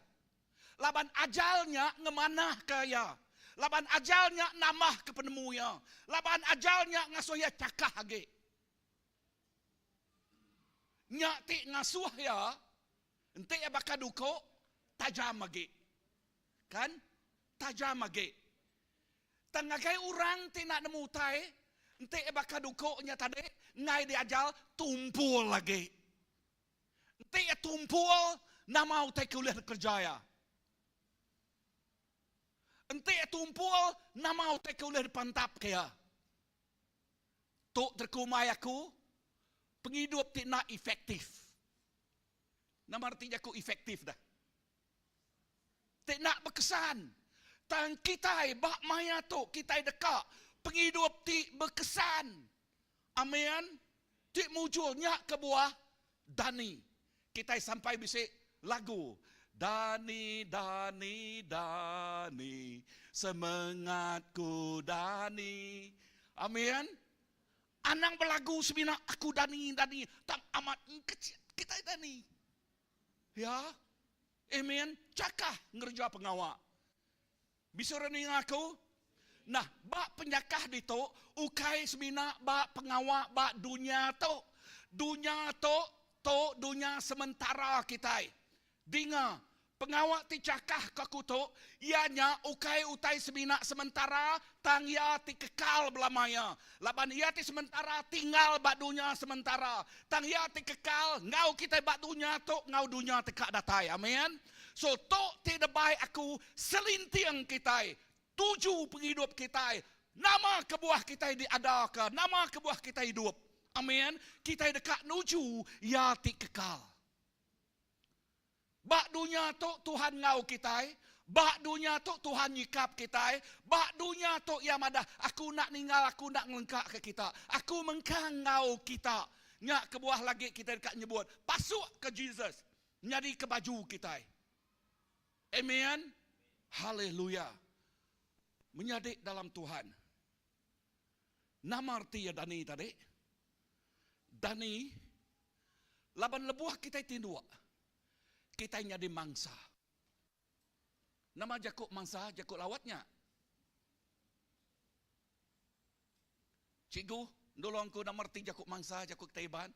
Laban ajal nya ngemanahka iya. Laban ajal nya nambahka penemu iya. Laban ajal nya ngasuh iya chakah agi. Nya ti ngasuh iya enti iya baka duku tajam agi. Kan? Tajam agi. Tang ngagai orang ti enda nemu utai, enti iya baka duku nya tadi, enggai diajal tumpul agi. Enti iya tumpul, nama utai ke ulih dikereja iya? Enti iya tumpul, nama utai ke ulih dipantapka iya? Tu terkumbai aku pengidup ti enda efektif. Nama reti jaku efektif dah? Ti enda bekesan. Tang kitai ba maya tu kitai deka pengidup ti bekesan. Amen. Ti mujur nya kebuah Dani. Kitai sampai bisi lagu Dani Dani Dani semengatku Dani. Amen. Anang belagu semina aku dani dani tang amat engkechit kitai dani. Ya. Amen. Chakah ngereja pengawa. Bisi orang ninga aku? Nah, ba penyakah ditu ukai semina ba pengawa ba dunya tu. Dunya tu tu dunya sementara kitai. Dinga, pengawa ti chakah ke aku tu, iya nya ukai utai semina sementara tang iya ti kekal belama iya. Laban iya ti sementara tinggal ba dunya sementara, tang iya ti kekal enggau kitai ba dunya tu enggau dunya ti ka datai. Amen. So tu ti debai aku selinting kitai, tuju pengidup kitai, nama kebuah kitai diadaka, nama kebuah kitai idup. Amen. Kitai deka nuju iya ti kekal. Ba dunya tu Tuhan enggau kitai, ba dunya tu Tuhan nyikap kitai, ba dunya tu Iya madah, Aku enda ninggal, Aku enda ngelengkaka kita. Aku mengkang enggau kita. Nya kebuah lagi kitai deka nyebut, Pasukka Jesus nyadika baju kitai. Amen. Haleluya. Menyadi dalam Tuhan. Nama reti iya dani tadi? Dani laban lebuh kitai tinduk, kitai nyadi mangsa. Nama jaku mangsa jaku lawat nya? Cikgu, nulung aku nama reti jaku mangsa jaku kitai Iban?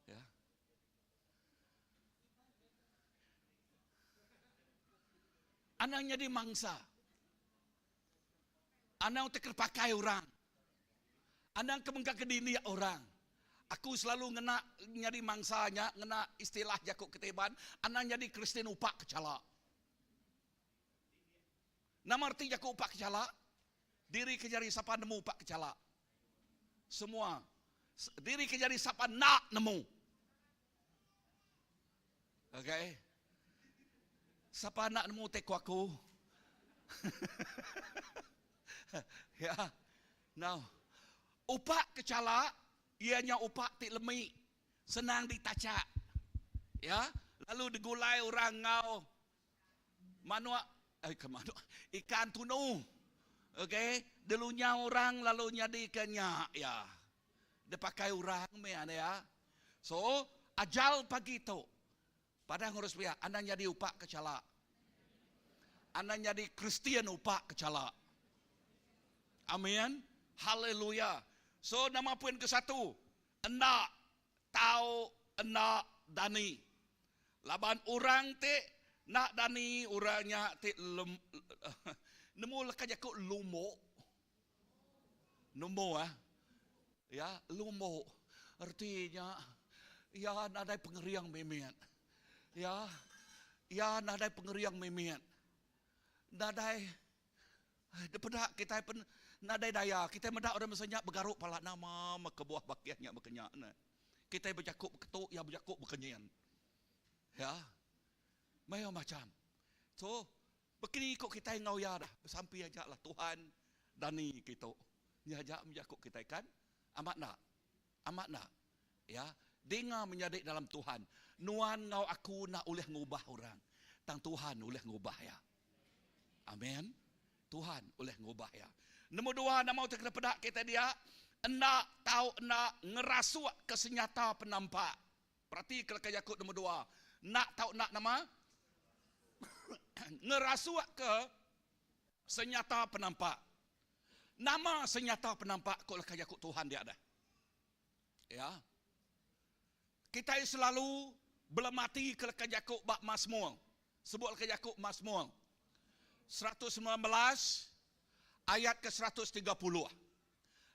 Ya. Anang nyadi mangsa. Anang utai ke pakai orang. Anang ke mengka ke dindik orang. Aku selalu ngena nyadi mangsa nya ngena istilah jaku kitai Iban, anang nyadi Kristian upak kechala. Nama reti jaku upak kechala? Diri ke jari sapa nemu upak kechala. Semua diri ke jari sapa enda nemu. Okay. Sapa enda nemu utai ku aku? Ya. Now, upak kechala iya nya upak ti lemi, senang ditachak. Ya, lalu digulai orang enggau manuk, eh ke manuk, ikan tunu. Okay, dilunyau orang lalu nyadika nya iya. Dipakai orang meh nya. So, ajal pagi tu, padah ngurus pia, anang nyadi upak kechala. Anang nyadi Kristian upak kechala. Amin. Haleluya. So, nama poin ke satu? Enda tau enda dani. Laban orang ti enda dani orang nya ti lem nemu leka jaku lumok. Nemu ah. Ya, lumok reti nya iya nadai pengering mimit. Ya, iya nadai pengering mimit. Nadai Dipeda kitai pen nadai daya, kitai meda orang mesa nya begaru pala nama meh kebuah bakih nya baka nya neh. Kitai bejaku beketu iya bejaku baka nyin. Ya. Mayuh macham. So, bekeni ku kitai enggau iya dah, besampi aja lah Tuhan dani kitu. Nya aja bejaku kitai kan. Amat enda? Amat enda? Ya. Dinga menyadi dalam Tuhan, nuan enggau aku enda ulih ngubah orang, tang Tuhan ulih ngubah iya. Amen. Tuhan ulih ngubah iya. Nombor dua, nama utai kena peda kitai dia, enda tau enda ngerasuk ke senyata penampak. Perati ke leka jaku nombor dua. Enda tau enda nama? Ngerasuk ke senyata penampak. Nama senyata penampak ko leka jaku Tuhan dia dah. Ya. Kitai selalu belemati ke leka jaku ba Mazmur. Sebut leka jaku Masmur 119 ayat ke 130.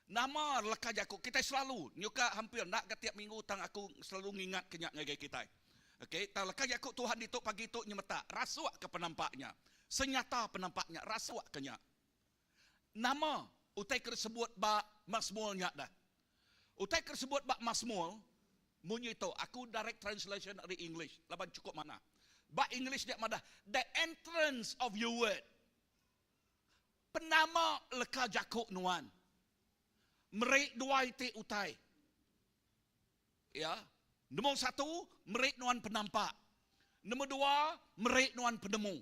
Nama leka jaku kitai selalu nyuka hampir enda ga tiap minggu tang aku selalu ngingat ke nya ngagai kitai. Okey, tang leka jaku Tuhan ditu pagi tu nyemetak rasuk ke penampak nya. Senyata penampak nya rasuk ke nya. Nama utai ke disebut ba Masmur nya dah? Utai ke disebut ba Masmur munyi tu, aku direct translation ari English laban chukup manah. Ba English dia madah, The entrance of your word. Penama leka jaku nuan. Meri dua iti utai. Ya. Nombor satu, meri nuan penampak. Nombor dua, meri nuan penemu.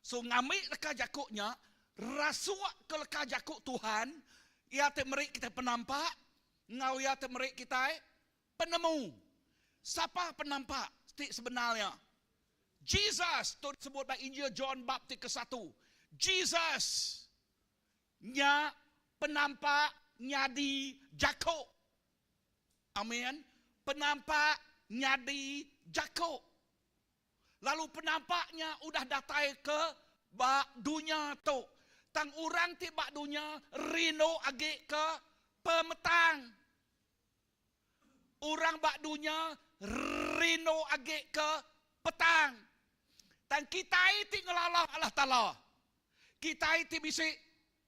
So ngambi leka jaku nya, rasuk ke leka jaku Tuhan. Iya ti meri kitai penampak enggau Iya ti meri kitai penemu. Sapa penampak ti sebenar nya? Jesus! Tu disebut ba Injil John bab ti kesatu. Jesus nya penampak nyadi Jaku. Amin. Penampak nyadi Jaku. Lalu penampak nya udah datai ke ba dunya tu. Tang orang ti ba dunya rindu agi ke pemetang. Orang ba dunya rindu agi ke petang. Tang kitai ti ngelala Allah Taala, kitai ti bisi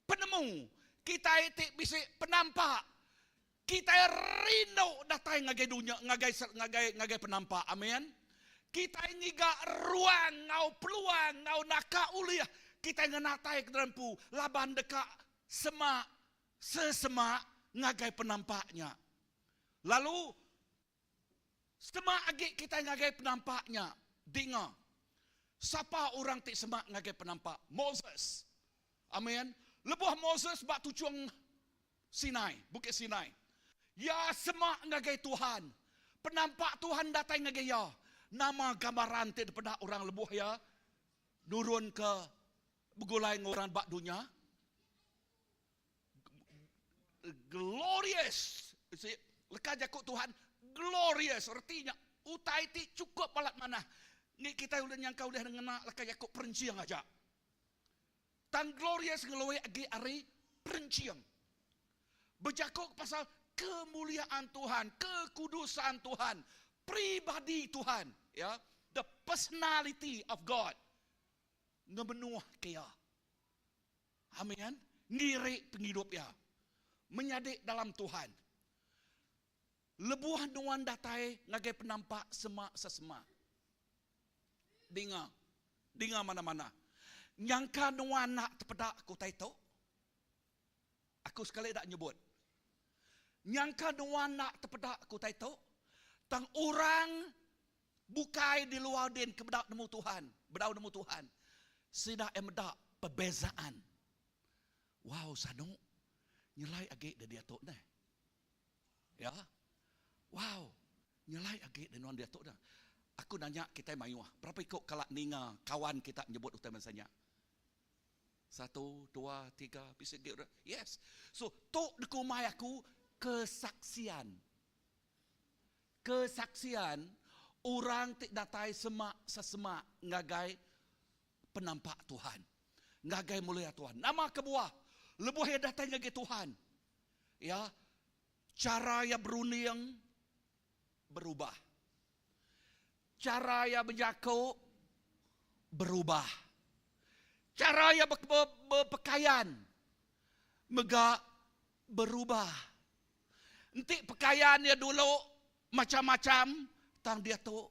penemu, kitai ti bisi penampak, Kitai rindu datai ngagai dunya ngagai ngagai ngagai penampak. Amin. Kitai ngiga ruang enggau peluang enggau naka ulih kitai ngenatai ke dalam empu laban deka semak sesemak ngagai penampak nya. Lalu semak agi kitai ngagai penampak nya dinga sapa orang ti semak ngagai penampak? Moses. Amin. Lebuh Moses ba tuchung Sinai, Bukit Sinai. Iya semak ngagai Tuhan. Penampak Tuhan datai ngagai iya. Nama gambaran ti dipeda orang lebuh iya nurun ke begulai enggau orang ba dunya? Glorious. See, leka jaku Tuhan glorious reti nya utai ti chukup balat manah. Ngi kitai ulih nyangka ulih ngena leka jaku perenching aja. Tang glorious ngeluai agi ari perenching. Bejaku pasal kemuliaan Tuhan, kekudusan Tuhan, pribadi Tuhan, ya, the personality of God ngemenuh ke iya. Amin. Ngiri pengidup iya. Menyadi dalam Tuhan. Lebuh nuan datai ngagai penampak semak sesemak. Dinga. Dinga mana-mana. Nyangka nuan enda tepeda ke utai tu? Aku sekali enda nyebut. Nyangka nuan enda tepeda ke utai tu? Tang orang bukai di luar din ke bedau nemu Tuhan, bedau nemu Tuhan, sida iya meda perbezaan. Wow sanu, nyelai agi da diatu neh. Ya. Wow. Nyelai agi deh nuan diatu dah. Aku nanya kitai mayuh, berapa iku kala ninga kawan kita nyebut utai bansa nya? Satu, dua, tiga, bisi agi udah. Yes. So, tu dikumbai aku kesaksian. Kesaksian orang ti datai semak sesemak ngagai penampak Tuhan. Ngagai mulia Tuhan. Nama kebuah? Lebuh iya datai ngagai Tuhan, ya, Chara iya berunding berubah. Chara iya bejaku berubah. Chara iya bepekayan mega berubah. Enti pekayan iya dulu macam-macam, tang diatu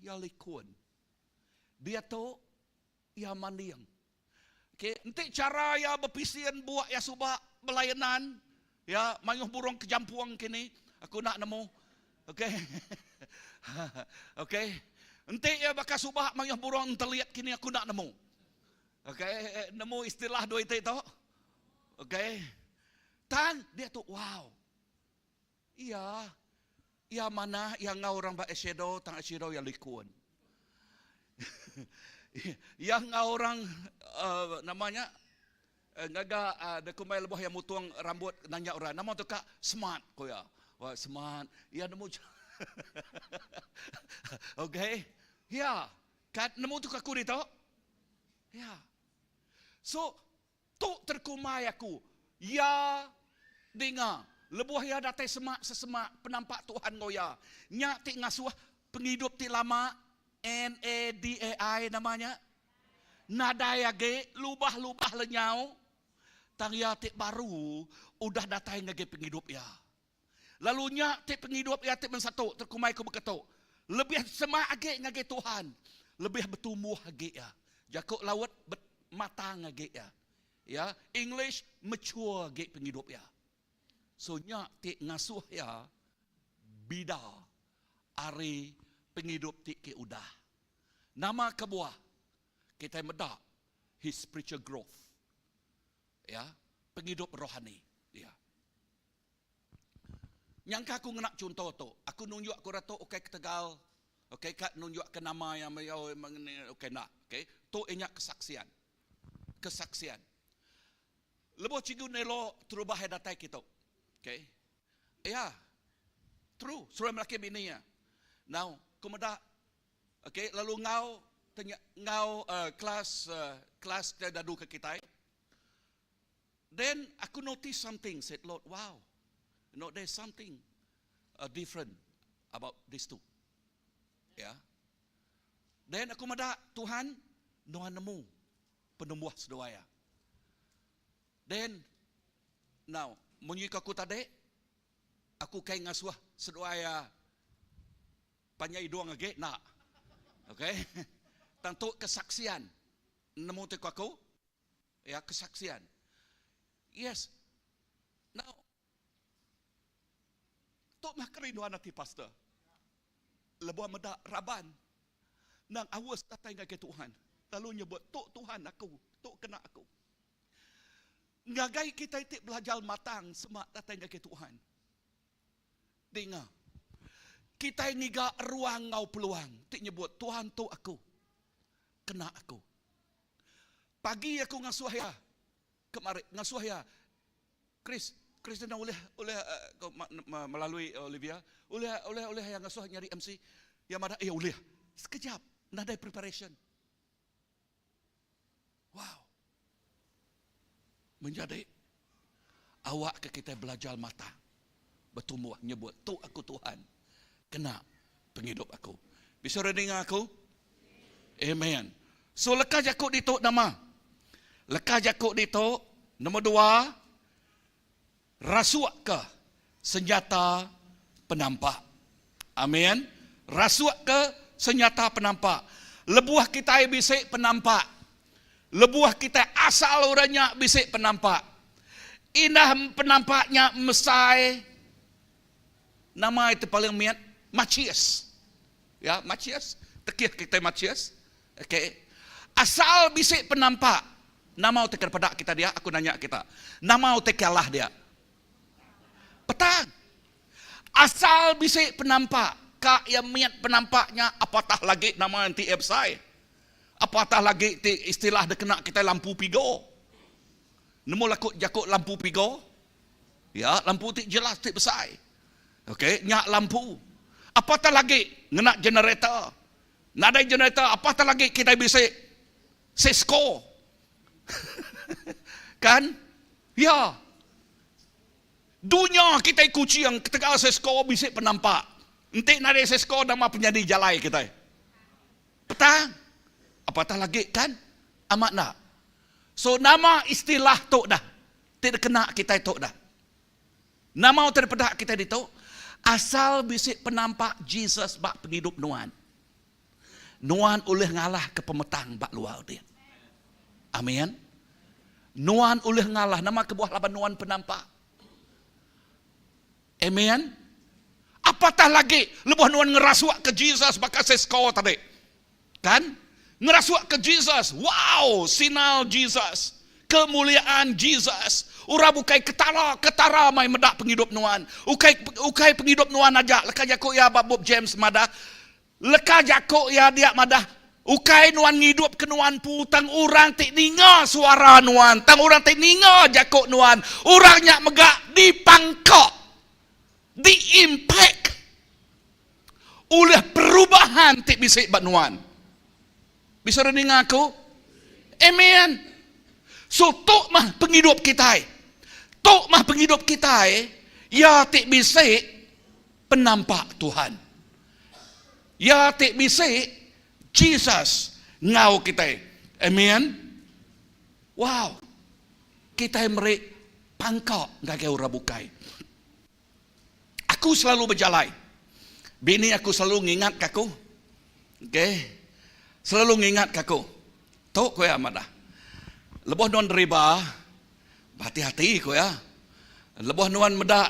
iya likun. Diatu iya manding. Okey, enti chara iya bepisin buak iya suba belayanan, ya mayuh burung kejampung kini, aku enda nemu. Okey. Okey. Enti iya baka suba mayuh burung entelit kini aku enda nemu. Okey, nemu istilah dua iti tu. Okey. Tang diatu wow. Iya, iya manah iya enggau orang ba Eshedo tang Eshedo iya likun. Iya enggau orang uh, nama nya uh, ngaga uh, da kumbai lebuh iya mutung rambut nanya orang nama tu kak smart ko iya. Wah smart. Iya nemu Okey. Ya, kat nemu tu aku ditu. Ya. So Tu terkumbai aku. Iya dinga lebuh iya datai semak sesemak penampak Tuhan enggau iya. Nya ti ngasuh pengidup ti lama, NADAI nama nya, nadai agi lubah-lubah lenyau, tang iya ti baru udah datai ngagai pengidup iya. Lalu nya ti pengidup iya ti mensatu terkumbai ku baka tu, lebih semak agi ngagai Tuhan, lebih betumbuh agi iya. Jaku laut bet matang agi iya. Ya, English mature agi pengidup iya. So nya ti ngasuh iya bida ari pengidup ti ke udah. Nama kebuah kitai meda his spiritual growth? Ya, pengidup rohani iya. Nyangka aku ngena chunto tu, aku nunjuk ke orang tu ukai ketegal okay ka nunjuk ke nama iya okay enda okay. Tu inya kesaksian. Kesaksian. Lebuh Cikgu Nelo terubah iya datai kitu okay. Iya true seruai melaki bini iya. Now ku meda okay lalu enggau enggau kelas kelas ke dadu ke kitai. Then aku notice something, said Lord, wow, you know, there's something uh, different about these two. Ya. Yeah. Then aku meda Tuhan nuan nemu penumbuh seduai ya. Then now munyi ke aku tadi aku kai ngasuh seduai ya panjai idung agi nak. Okay. Tang tu kesaksian nemu ti ku aku Ya, kesaksian. Yes. Now, tu mah kerinduan ati pastor. Lebuh meda raban nang aus datai ngagai Tuhan, lalu nyebut, Tu Tuhan aku, tu kena aku. Ngagai kitai ti belajar matang semak datai ngagai Tuhan. Dinga. Kitai ngiga ruang enggau peluang ti nyebut, Tuhan tu aku, kena aku. Pagi aku ngasuh iya kemari ngasuh iya Chris Chris enda ulih ulih melalui Olivia ulih ulih ulih iya ngasuh nyadi MC iya madah iya ulih sekejap nadai preparation wow menjadi awak ke kitai belajar mata betumbuh nyebut tu aku Tuhan kena pengidup aku. Bisi orang ninga aku? Amen. So leka jaku ditu nama? Leka jaku ditu nombor dua rasuk ke senjata penampak. Amen. Rasuk ke senjata penampak. Lebuh kitai bisi penampak. Lebuh kitai asal orang nya bisi penampak. Indah penampak nya mesai nama itu paling miat macis. Ya, macis. Tekih kitai macis. Okey. Asal bisi penampak nama utai ke peda kita dia, aku nanya kita. Nama utai ke alah dia? Petang. Asal bisi penampak, ka iya miat penampak nya apatah lagi nama enti iya besai. Apatah lagi ti istilah dikena kitai lampu pigo. Nemu laku jaku lampu pigo? Ya, lampu ti jelas ti besai. Okey, nya lampu. Apatah lagi ngena generator. Nadai generator, apatah lagi kitai bisi Cisco. kan? Ya. Dunya kitai Kuching ketegal Cisco bisi penampak. Enti nadai Cisco nama penyadi jalai kitai. Petang. Apatah lagi kan? Amat enda. So nama istilah tu dah ti dikena kitai tu dah. Nama utai dipeda kitai ditu? Asal bisi penampak Jesus ba pengidup nuan. Nuan ulih ngalah ke pemetang ba luar din. Amin. Nuan ulih ngalah nama kebuah laban nuan penampak. Amen. Apatah lagi lebuh nuan ngerasuk ke Jesus baka Sesko tadi. Kan? Ngerasuk ke Jesus. Wow, sinal Jesus. Kemuliaan Jesus. Orang bukai ketara, ketara mai meda pengidup nuan. Ukai ukai pengidup nuan aja. Leka jaku iya ba bup James madah, Leka jaku iya dia madah, Ukai nuan ngidup ke nuan empu, tang orang ti ninga suara nuan, tang orang ti ninga jaku nuan, orang nya mega dipangka, diimpact ulih perubahan ti bisi ba nuan. Bisi orang ninga aku? Amen. So tu mah pengidup kitai. Tu mah pengidup kitai, iya ti bisi penampak Tuhan. Iya ti bisi Jesus enggau kitai. Amen. Wow. Kitai meri pangka ngagai orang bukai. Aku selalu bejalai. Bini aku selalu ngingatka aku. Okay. Selalu ngingatka aku. Tu ku iya madah. Lebuh nuan deriba, behati-hati ku iya. Lebuh nuan meda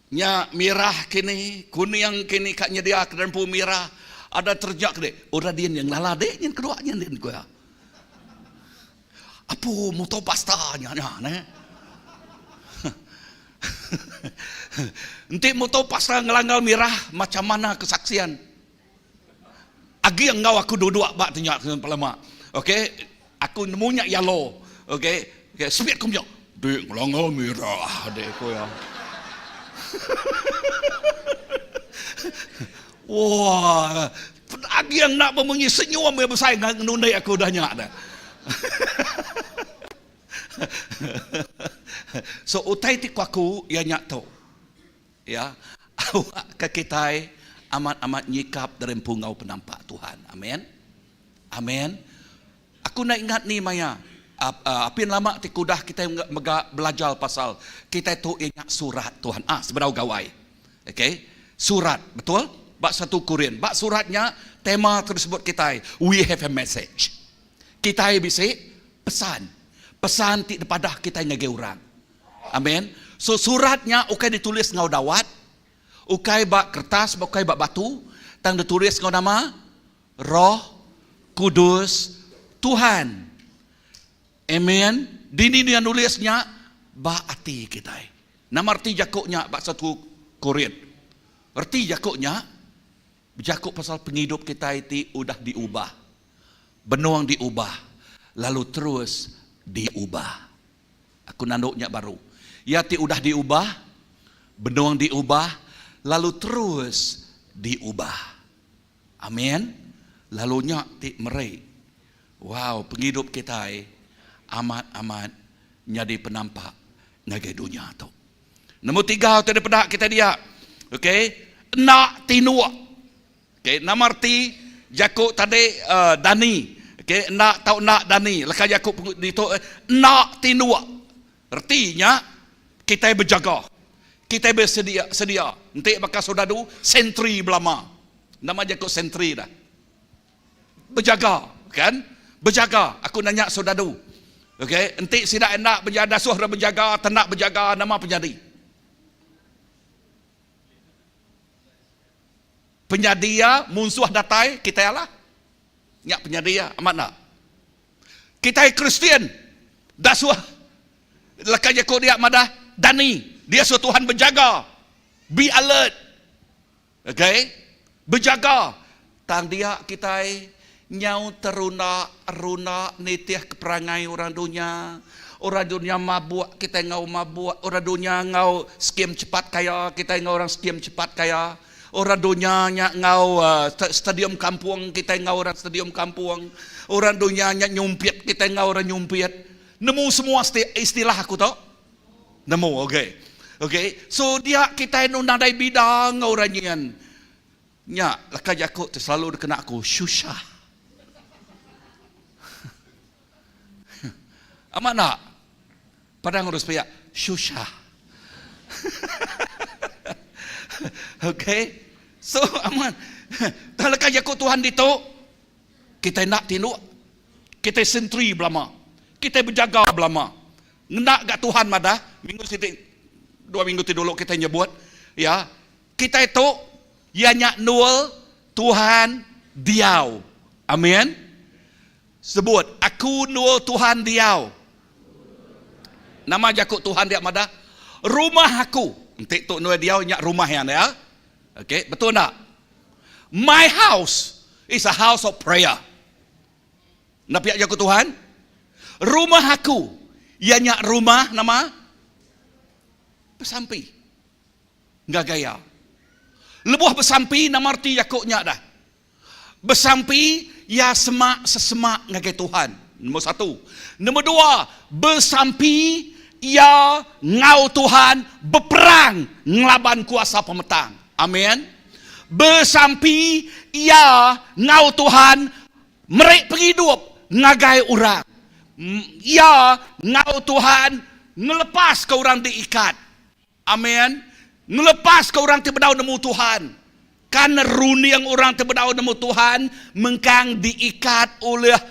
Nya mirah kini, kuning kini ka nyedia ke dempu mirah, ada terjak dik. Udah din nya ngelala dik nyin kedua nyin din ku iya. Apu moto pasta nya nya neh. Enti muto pasal ngelanggar mirah macam mana kesaksian. Agi enggau aku duduk ba ti nya lama. Okey, aku nemu nya yellow. Okey, okay, speed aku nya. Dek ngelanggar mirah dek ku iya. Wah, agi enda bemunyi senyum iya besai ngenundi aku udah nya dah. So utai ti ku aku iya nya tu. Ya, awakka kitai amat-amat nyikap dari empu enggau penampak Tuhan. Amen. Amen. Aku enda ingat ni maya apin lama ti ke udah kitai mega belajar pasal kitai tu iya nya surat Tuhan. Ah sebedau gawai. Okey. Surat, betul? Ba satu Korin. Ba surat nya tema ke disebut kitai we have a message. Kitai bisi pesan. Pesan ti dipadah kitai ngagai orang. Amen. So surat nya ukai ditulis enggau dawat, ukai ba kertas, ukai ba batu, tang ditulis enggau nama Roh Kudus Tuhan. Amen. Dini dia nulis nya ba ati kitai. Nama reti jaku nya ba satu Korin? Reti jaku nya Bejaku pasal pengidup kitai ti udah diubah, benung diubah, lalu terus diubah. Aku nandu nya baru. Iya ti udah diubah, benung diubah, lalu terus diubah. Amin. Lalu nya ti meri wow pengidup kitai amat-amat nyadi penampak ngagai dunya tu. Nombor tiga utai dipeda kitai dia. Okey, enda tinduk. Okey, nama reti jaku tadi uh, dani. Okey, enda tau enda dani. Leka jaku ditu enda tinduk. Reti nya kitai bejaga. Kitai bersedia sedia. Enti baka soldadu sentry belama. Nama jaku sentry dah. Bejaga, kan? Bejaga. Aku nanya soldadu. Okey, enti sida enda bejaga dasuh dah bejaga, tenda bejaga, nama penyadi? Penyadi iya munsuh datai, kitai alah. Nya penyadi iya, amat enda? Kitai Kristian dasuh leka jaku dia madah dani, dia suruh Tuhan bejaga. Be alert. Okay? Bejaga. Tang dia kitai nyau terunda runda nitih ke perangai orang dunya. Orang dunya mabuk, kitai enggau mabuk. Orang dunya enggau skim cepat kaya, kitai enggau orang skim cepat kaya. Orang dunya nya enggau stadium kampung, kitai enggau orang stadium kampung. Orang dunya nya nyumpit, kitai enggau orang nyumpit. Nemu semua istilah aku tu? Nemu okey. Okey. So dia kitai nu nadai bida enggau orang nyin. Nya leka jaku ti selalu dikena aku susah. Amat enda? Padang urus pia susah. Okey. So amat. Tang leka jaku Tuhan ditu kitai enda tinduk. Kitai sentry belama. Kitai bejaga belama. Ngena ga Tuhan madah, minggu siti, dua minggu ti dulu kitai nyebut, ya, kitai tu iya nya endur Tuhan diau. Amin. Sebut, aku endur Tuhan diau. Nama jaku Tuhan dia madah? Rumah aku. Enti tu endur diau nya rumah iya nya. Okey, betul enda? My house is a house of prayer. Enda pia jaku Tuhan? Rumah aku iya nya rumah nama? Besampi. Ngagai iya. Lebuh besampi nama reti jaku nya dah? Besampi iya semak sesemak ngagai Tuhan. Nombor satu. Nombor dua, besampi iya enggau Tuhan beperang ngelaban kuasa pemetang. Amin. Besampi iya enggau Tuhan Meri pengidup ngagai orang. Iya enggau Tuhan ngelepaska orang diikat. Amen. Ngelepaska orang ti bedau nemu Tuhan. Kan runding orang ti bedau nemu Tuhan mengkang diikat ulih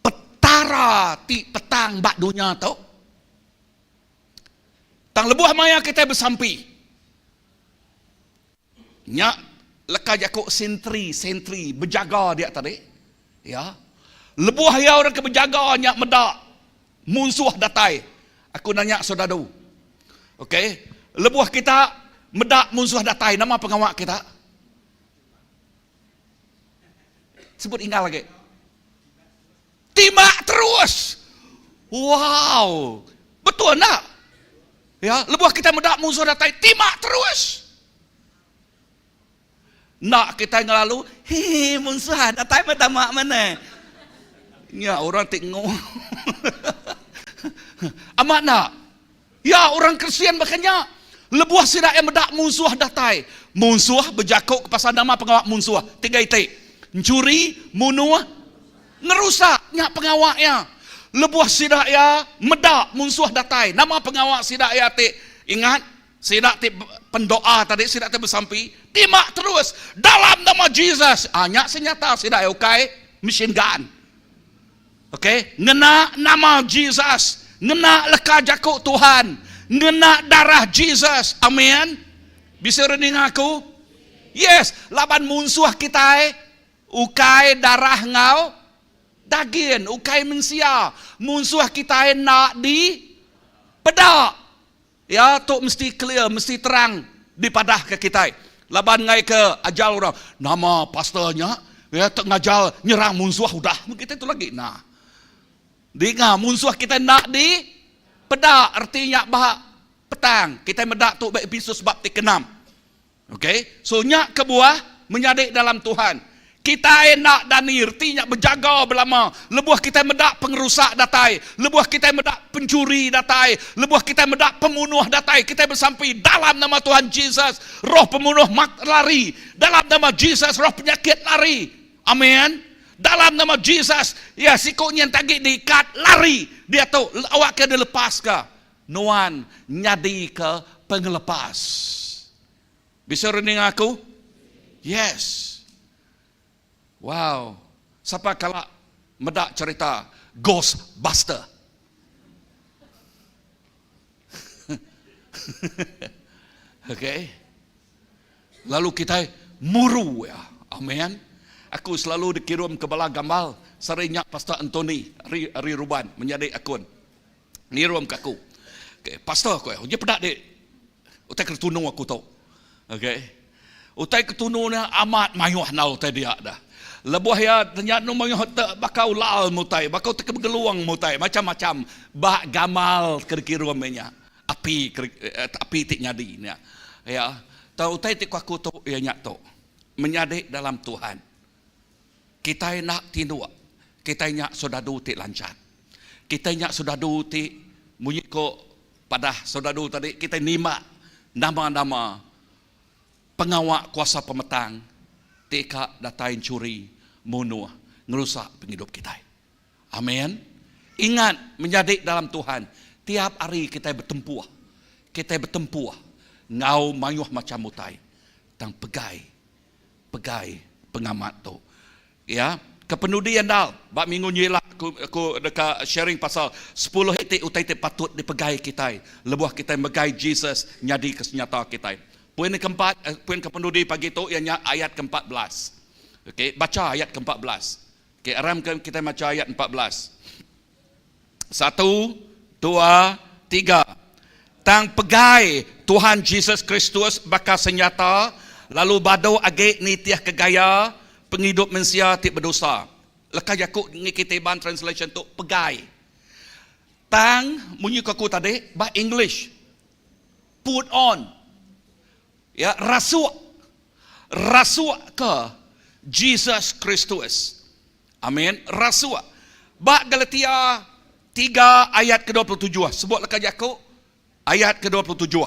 petara ti petang ba dunya tu. Tang lebuh maya kitai besampi, Nya leka jaku sentry, sentry, bejaga dia tadi. Ya. Lebuh iya orang ke bejaga nya meda munsuh datai. Aku nanya soldadu. Okey, lebuh kita meda munsuh datai nama pengawa kita? Sebut inggal agi. Timbak terus. Wow. Betul enda? Ya, lebuh kita meda munsuh datai, timbak terus. Enda kitai ngelalu, hee munsuh datai meh tama meh. Nya orang ti ngu. Amat enda? Ya, orang Kristian baka nya. Lebuh sida iya meda munsuh datai, munsuh bejaku ke pasal nama pengawa munsuh tiga iti, enchuri, munuh, ngerusak. Nya pengawa iya. Lebuh sida iya meda munsuh datai, nama pengawa sida iya ti ingat? Sida ti pendoa tadi, sida ti besampi, timbak terus dalam nama Jesus. Ah nya senyata sida iya ukai machine gun. Okey, ngena nama Jesus, ngena leka jaku Tuhan, ngena darah Jesus. Amin. Bisi orang ninga aku? Yes, laban munsuh kitai ukai darah enggau dagin, ukai mensia. Munsuh kitai enda di peda. Ya, tu mesti clear, mesti terang dipadahka kitai. Laban enggai ke ajal orang, nama pastor nya, ya te ngajal nyerang munsuh udah meh kitai tu lagi. Nah. Dinga munsuh kitai enda di peda reti nya ba petang. Kitai meda tu ba Episus bab ti keenam. Ok, so nya kebuah menyadi dalam Tuhan. Kitai enda dani reti nya bejaga belama lebuh kitai meda pengerusak datai, lebuh kitai meda penchuri datai, lebuh kitai meda pemunuh datai, kitai besampi dalam nama Tuhan Jesus, roh pemunuh mat lari, dalam nama Jesus roh penyakit lari. Amen. Dalam nama Jesus, ya siku nyin tagi diikat lari diatu awakka dilepaska. Nuan nyadika pengelepas. Bisi orang ninga aku? Yes. Wow. Sapa kala meda cerita Ghostbuster? Okay. Lalu kitai muru iya. Amen. Aku selalu dikirum ke bala gambal sehari nya Pastor Anthony ari ari Ruban menyadi akun. Ngirum ke aku. Okay, pastor aku, uji peda dik utai ke tunu aku tu. Okay. Utai ke tunu nya amat mayuh enggau utai dia dah. Lebuh iya nya nu mayuh te baka ulal mutai, baka utai ke begeluang mutai, macam-macam ba gamal ke dikirum iya nya. Api ke api ti nyadi nya. Ya. Tang utai ti ku aku tu iya nya tu. Menyadi dalam Tuhan. Kitai enda tinduk. Kitai nya soldadu ti lancat. Kitai nya soldadu ti munyi ko padah soldadu tadi kitai nimbak nama-nama pengawa kuasa pemetang ti ka datai enchuri, munuh, ngerusak pengidup kitai. Amin. Ingat menyadi dalam Tuhan, tiap hari kitai betempuh. Kitai betempuh enggau mayuh macham utai tang pegai pegai pengamat tu. Ya, kepenudi andal ba minggu nyila aku aku deka sharing pasal sepuluh iti utai ti patut dipegai kitai lebuh kitai megai Jesus nyadika senyata kitai. Poin keempat, eh, poin kepenudi pagi tu iya nya ayat ke-14. Okey, bacha ayat ke-14. Okey, aram ke kitai macha ayat 14. Satu, dua, tiga. Tang pegai Tuhan Jesus Kristus baka senyata lalu badu agi nitihka gaya pengidup mensia ti bedosa. Leka jaku ngi kitai Iban translation tu pegai. Tang munyi ku aku tadi ba English put on ya rasuk rasuk ke Jesus Kristus. Amin. Rasuk. Ba Galatia 3 ayat ke-27. Sebut leka jaku ayat ke-27.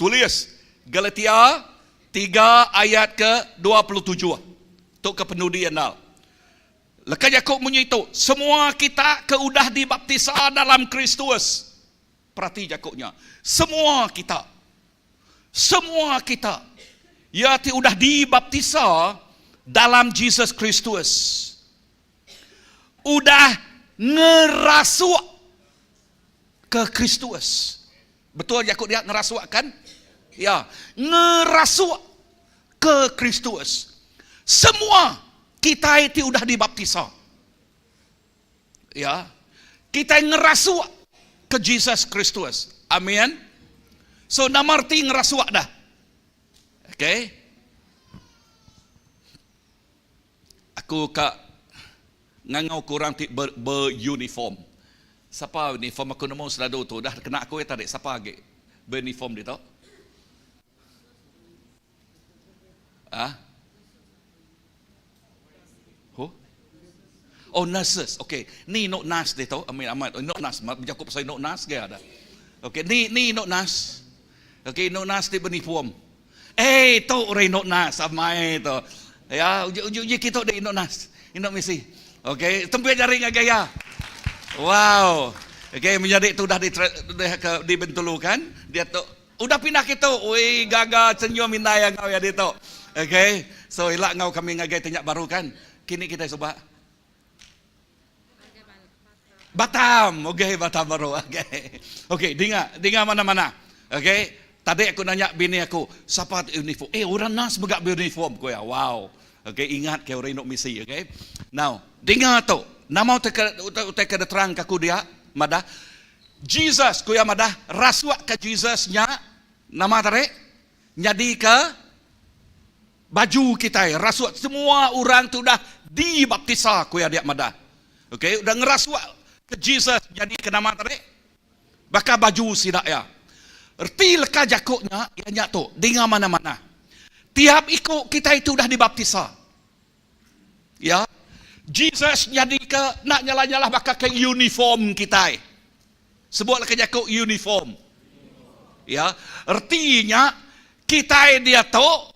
Tulis Galatia 3 ayat ke-27. Tu ke penudi andal. Leka jaku munyi tu, semua kita ke udah dibaptisa dalam Kristus. Perati jaku nya. Semua kita. Semua kita iya ti udah dibaptisa dalam Jesus Kristus udah ngerasuk ke Kristus. Betul jaku dia ngerasuk kan? Ya, ngerasuk ke Kristus. Semua kitai ti udah dibaptisa. Ya. Kitai ngerasuk ke Jesus Kristus. Amin. So nama reti ngerasuak dah? Okay. Aku ka ngangau ke orang ti ber, beruniform. Sapa uniform aku nemu selalu tu dah kena aku iya tadi sapa agi beruniform ditu? Ah? Huh? Oh nurses. Okay. Ni nok nas ditu. Amin amat. Nok nas. Bejaku pasal nok nas ge ada. Okay. Ni ni nok nas. Okay, nok nas ti beruniform. Eh, tu orang nok nas amai tu. Ya, uji uji uji kita dek nok nas. Inok misi. Okay, tempia jari ngagai ya. Wow. Okay, menyadi tu dah di, dah ke di Bentulu kan? Dia tu Udah pindah kitu, ui gaga senyum indai enggau iya ditu. Okay, so ila enggau kami ngagai ti nya baru kan. Kini kitai suba. Batam, okay Batam baru. Okay. Okay, dinga, dinga mana-mana. Okay, tadi aku nanya bini aku, sapa ti uniform? Eh, orang nas mega beruniform ku iya. Wow. Okay, ingat ke orang indu misi, okay. Now, dinga tu. Nama utai ke utai ke diterang ke aku dia, madah Jesus, ku iya madah, rasuk ke Jesus nya, nama tadi? Nyadika baju kitai, rasuk semua orang ti udah dibaptisa, ku iya dia madah. Okay, udah ngerasuk ke Jesus nyadika nama tadi? Baka baju sida iya. Reti leka jaku nya, iya nya tu, dinga manah-manah. Tiap iku kitai ti udah dibaptisa, Ya. Jesus nyadika enda nyalah-nyalah baka ke uniform kitai. Sebut leka jaku uniform. Ya. Reti nya kitai diatu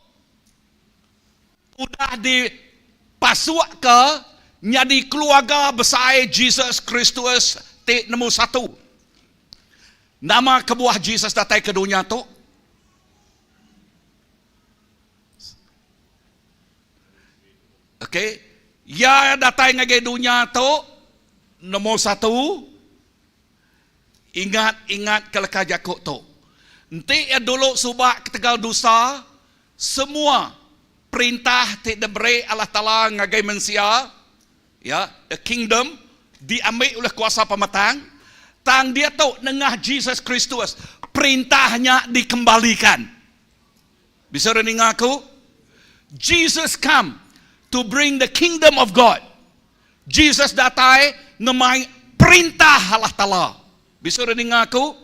udah dipasukka nyadi keluarga besai Jesus Kristus ti nemu satu. Nama kebuah Jesus datai ke dunya tu? Okey, iya datai ngagai dunya tu nombor satu ingat-ingat ke leka jaku tu. Enti iya dulu suba ketegal dosa, semua perintah ti diberi Allah Taala ngagai mensia, ya, the kingdom diambi ulih kuasa pemetang, tang diatu nengah Jesus Kristus perintah nya dikembalikan. Bisa orang ninga aku? Jesus come to bring the kingdom of God. Jesus datai ngemai perintah Allah Taala. Bisa orang ninga aku?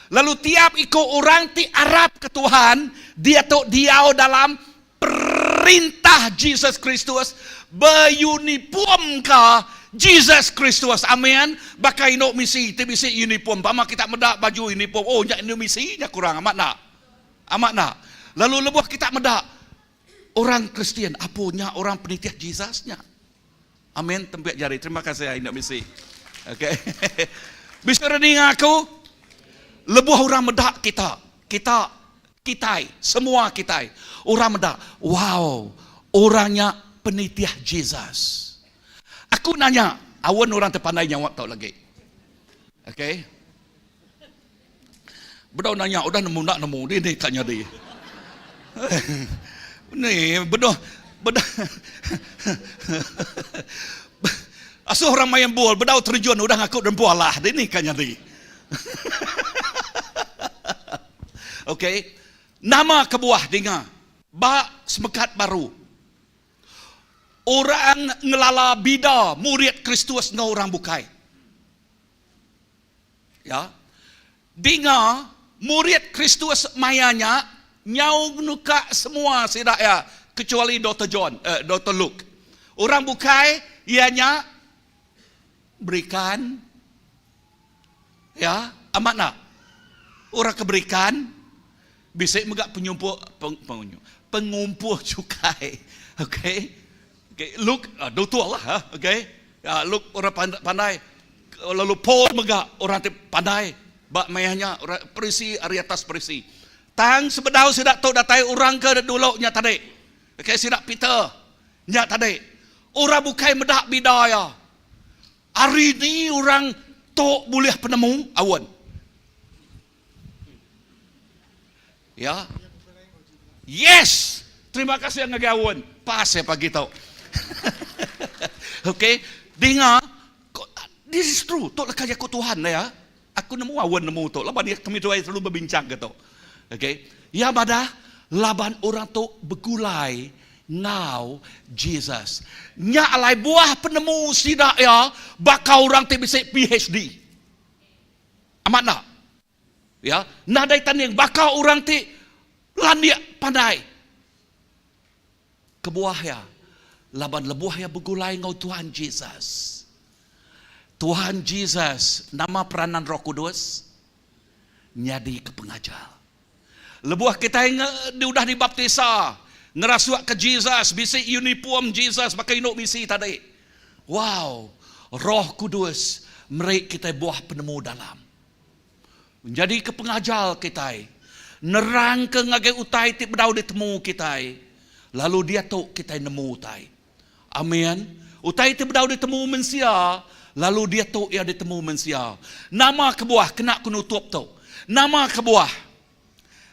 Lalu tiap iku orang ti arap ke Tuhan, dia tu diau dalam perintah Jesus Kristus, beuniform ka Jesus Kristus. Amin. Baka indu misi ti bisi uniform. Pama kita meda baju uniform, oh nya indu misi nya kurang amat enda. Amat enda? Lalu lebuh kita meda orang Kristian, apu nya orang penitih Jesus nya. Amin, tempik jari. Terima kasih ai enda bisi. Okey. Bisi orang ninga aku? Lebuh orang meda kita, kita kitai, semua kitai, orang meda, wow, orang nya penitih Jesus. Aku nanya, aun orang ti pandai nyawa tau lagi. Okey. Bedau nanya udah nemu enda nemu dini ka nyadi. Ni bedoh bedah asuh orang main bol bedau terjun udah ngaku dempu alah dini ka nyadi. Okey. Nama kebuah dinga ba semekat baru orang ngelala bida murid Kristus enggau orang bukai. Ya. Dinga murid Kristus maya nya nyau ngenuka semua sida iya kecuali Doktor John, eh, Doktor Luke. Orang bukai iya nya berikan ya, amat enda? Orang ke berikan bisi mega penyumpuk peng, peng, pengumpul cukai. Okey. Okay, Luke uh, doktor lah, ha? okay. Uh, Luke orang pandai, pandai. Lalu Paul mega orang ti pandai ba maya nya orang perisi ari atas perisi. Tang sebedau sida tu datai orang ke dulu nya tadi. Okay, sida Peter nya tadi. Orang bukai meda bida iya. Ari ni orang tu bulih penemu aun. Ya. Yes. Terima kasih ngagai aun. Pas ya pagi tu. Okey, dinga this is true. Tu leka jaku Tuhan ya. Aku nemu awen nemu tu laban iya kami duai selalu bebincang ke tu. Okay. Iya madah laban orang tu begulai enggau Jesus. Nya alai buah penemu sida iya baka orang ti bisi PHD. Amat enda? Ya, nadai tanding baka orang ti landik pandai. Kebuah iya, laban lebuh iya begulai enggau Tuhan Jesus. Tuhan Jesus, nama peranan Roh Kudus? Nyadika pengajar. Lebuh kitai udah dibaptisa, ngerasukka Jesus, bisi uniform Jesus baka indu misi tadi. Wow! Roh Kudus meri kitai buah penemu dalam. Nyadika pengajar kitai, nerangka ngagai utai ti bedau ditemu kitai, lalu diatu kitai nemu utai. Amin. Utai ti bedau ditemu mensia, lalu diatu iya ditemu mensia. Nama kebuah kena ku nutup tu? Nama kebuah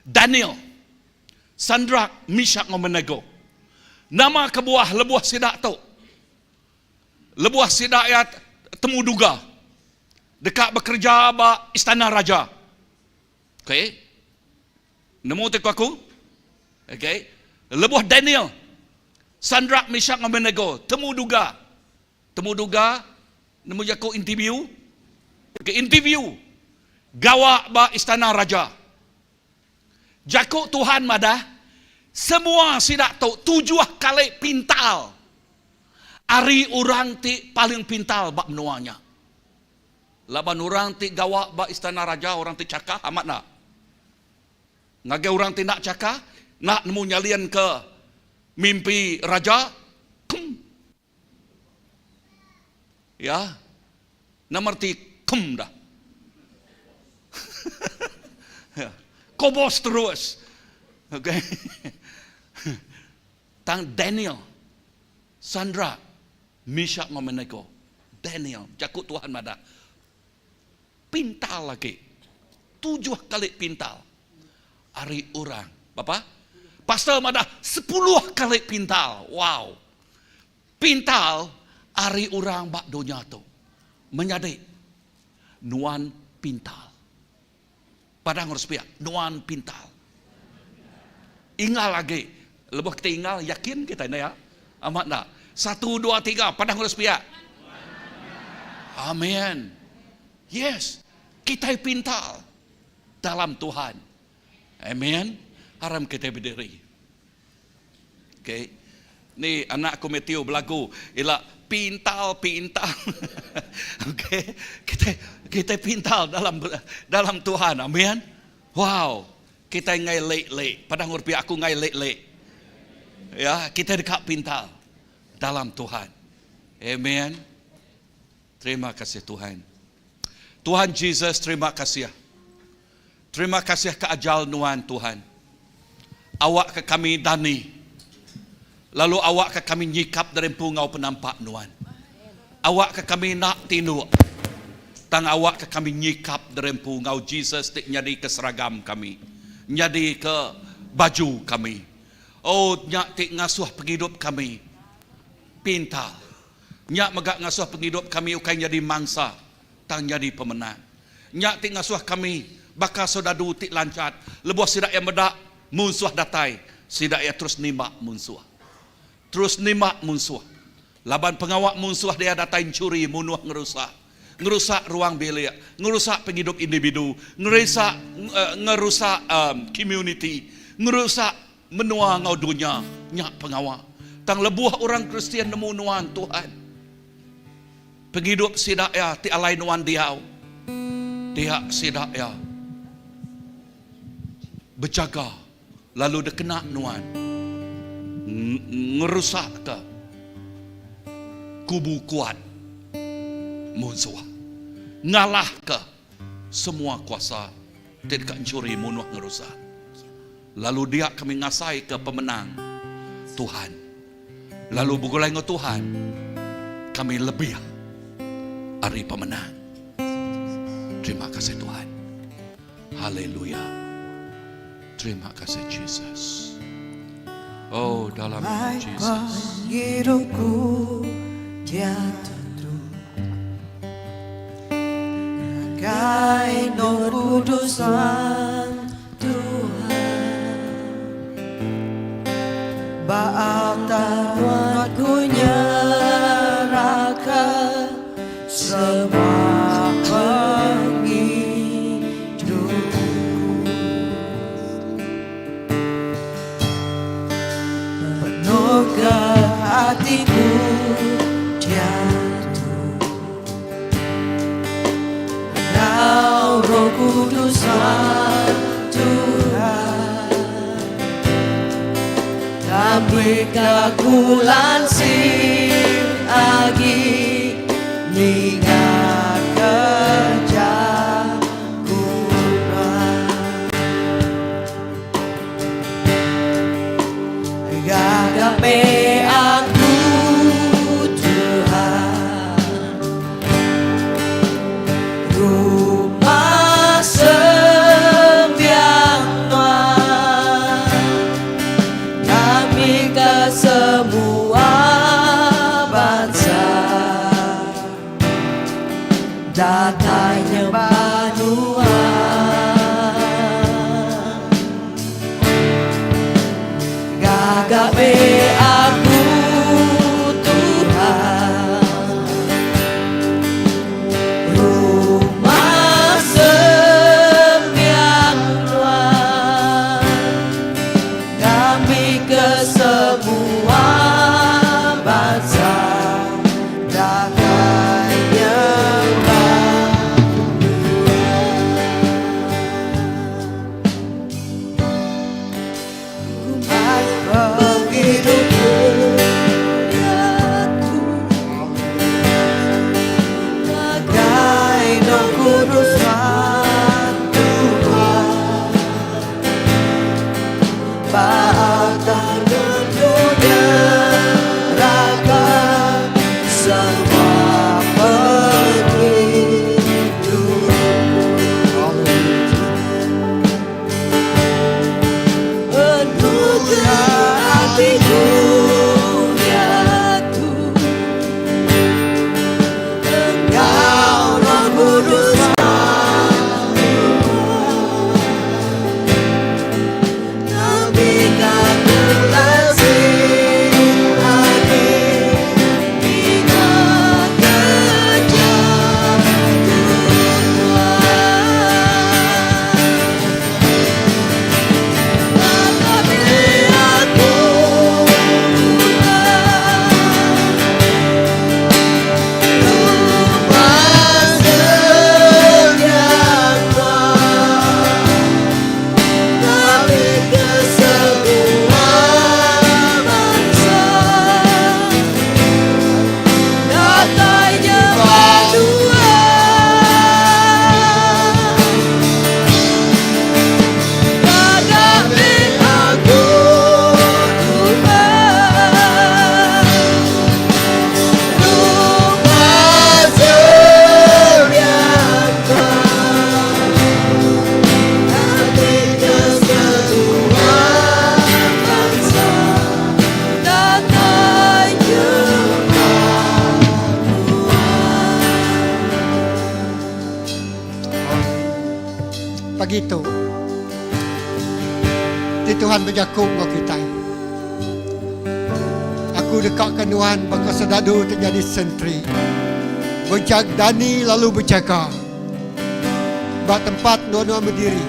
Daniel, Sandrak, Mishak enggau Abednego? Nama kebuah lebuh sida tu? Lebuh sida iya temu duga deka bekereja ba istana raja. Okey. Nemu ti ku aku? Okey. Lebuh Daniel, Sandrak, Mishak enggau Abednego temu duga. Temu duga nemu jaku interview. Okey, interview gawa ba istana raja. Jaku Tuhan madah, semua sida tu tujuh kali pintal ari orang ti paling pintal ba menua nya. Laban orang ti gawa ba istana raja orang ti chakah amat enda. Ngagai orang ti enda chakah, enda nemu nyalinka mimpi raja, kem. Ya. Nama reti kem dah. Ya. Kobos terus. Okay. Tang Daniel, Sandra, Mishak enggau Abednego. Daniel, jaku Tuhan madah, pintal agi, tujuh kali pintal ari orang. Berapa? Pastor madah sepuluh kali pintal. Wow. Pintal ari orang ba dunya tu. Menyadi, nuan pintal. Padang urus piak, nuan pintal. Ingal agi, lebuh kita ingal yakin kita enda ya. Amat enda? Satu, dua, tiga, padang urus piak. Amen. Yes, kitai pintal dalam Tuhan. Amen. Aram kitai berdiri. Okay. Ni anak aku Matthew belagu ila pintal pintal. Okay. Kita kita pintal dalam dalam Tuhan. Amin. Wow. Kita ngai lek-lek. Padang urpi aku ngai lek-lek. Ya, kita dekat pintal dalam Tuhan. Amen. Terima kasih Tuhan. Tuhan Jesus terima kasih. Terima kasih ke ajal nuan Tuhan. Awak ke kami dani. Lalu awak ke kami nyikap dari empu ngau penampak nuan. Awak ke kami nak tinduk. Tang awak ke kami nyikap dari empu ngau Jesus ti nyadi ke seragam kami. Nyadi ke baju kami. Oh nya ti ngasuh pengidup kami pintar. Nya mega ngasuh pengidup kami ukai nyadi mangsa tang nyadi pemenang. Nya ti ngasuh kami baka soldadu ti lanchat lebuh sida iya meda munsuh datai, sida iya terus nimbak munsuh. Terus nimbak munsuh. Laban pengawa munsuh dia datai enchuri, munuh, ngerusak. Ngerusak ruang bilik, ngerusak pengidup individu, ngerusak ngerusak komuniti, ngerusak menua enggau dunya. Nya pengawa. Tang lebuh orang Kristian nemu nuan Tuhan, Pengidup sida iya ti alai nuan diau, dia sida iya bejaga lalu dikena nuan ngerusakka kubu kuat munsuh, ngalahka semua kuasa ti deka enchuri munuh ngerusak. Lalu dia kami ngasaika pemenang Tuhan. Lalu begulai enggau Tuhan, kami lebih ari pemenang. Terima kasih Tuhan. Haleluya. Terima kasih Jesus. Oh, dalam nama Jesus. Hidupku dia tentu. Ngagai Roh Kudus Nuan Tuhan Ba altar Nuan ku nyerahka Semua pengidupku. Penuhka atiku diatu Enggau Roh Kudus Nuan Tuhan Ngambika ku lansing agi ninga ke jaku Nuan. Gaga meh aku Tuhan Rumah sembiang Nuan Ngambika semua bansa Datai nyembah Nuan. Gaga meh aku Tuhan Rumah sembiang Nuan Ngambika semua bansa datai nyembah Nuan. Pengidupku diatu ngagai Roh Kudus Nuan Tuhan Ba altar ku nyerahka semua pengidupku. Penuhka atiku diatu Enggau Roh Kudus Ngambika ku lansing agi ninga ke jaku Nuan. Gaga meh aku Tuhan Rumah sembiang Nuan Ngambika semua bansa Datai nyembah Nuan. Gaga meh aku Tuhan Rumah sembiang Nuan Ngambika semua bansa Datai nyembah Nuan. Pagi tu, ti Tuhan bejaku enggau kitai. Aku deka ke nuan baka sedadu ti nyadi sentri. Bejag dani lalu bejaga ba tempat endur nuan bediri.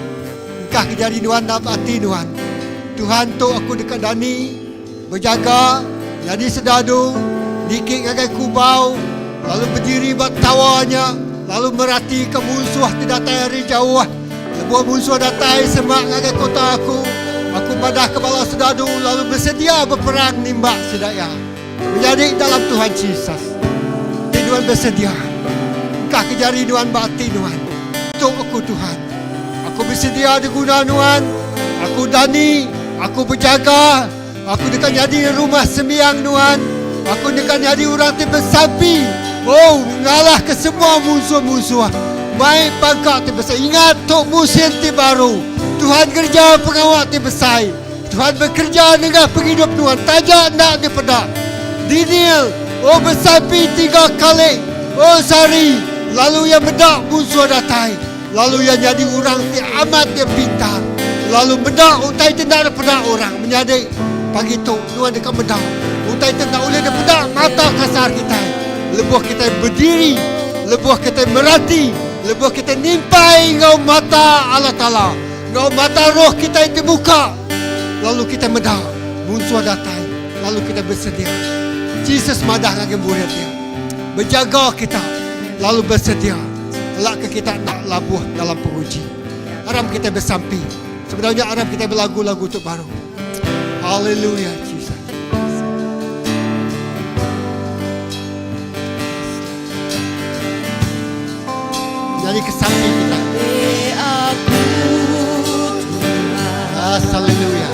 Engkah ke jari nuan dalam ati nuan. Tuhan tu aku deka dani, bejaga, nyadi sedadu, niki ngagai kubau lalu bediri ba tawa nya lalu meratika munsuh ti datai ari jauh. Lebuh munsuh datai semak ngagai kota aku, aku madahka bala sedadu lalu besedia beperang nimbak sida iya. Menyadi dalam Tuhan Jesus, ti nuan besedia, engkah ke jari nuan ba ati nuan. Tu aku Tuhan. Aku besedia diguna nuan. Aku dani, aku bejaga, aku deka nyadi rumah sembiang nuan. Aku deka nyadi orang ti besampi. Oh, ngalahka semua munsuh-munsuh. Mai pangka ti besai. Ingat tu musin ti baru. Tuhan ngereja pengawa ti besai. Tuhan bekereja nengah pengidup nuan taja enda dipeda. Daniel, oh besampi tiga kali, oh sehari, lalu iya meda munsuh datai. Lalu iya nyadi orang ti amat iya pintar lalu meda utai ti enda dipeda orang. Menyadi, pagi tu nuan deka meda utai ti enda ulih dipeda mata kasar kitai. Lebuh kitai bediri, lebuh kitai merati, lebuh kitai nimpai enggau mata Allah Taala, enggau mata roh kitai ti buka, lalu kitai meda munsuh datai lalu kitai besedia. Jesus madah ngagai murid iya, Bejaga kita lalu besedia. Lak ke kita enda labuh dalam penguji. Aram kitai besampi. Sebedau nya aram kitai belagu lagu tu baru. Haleluya Jesus. Jadi kesampi kita. Yes, haleluya.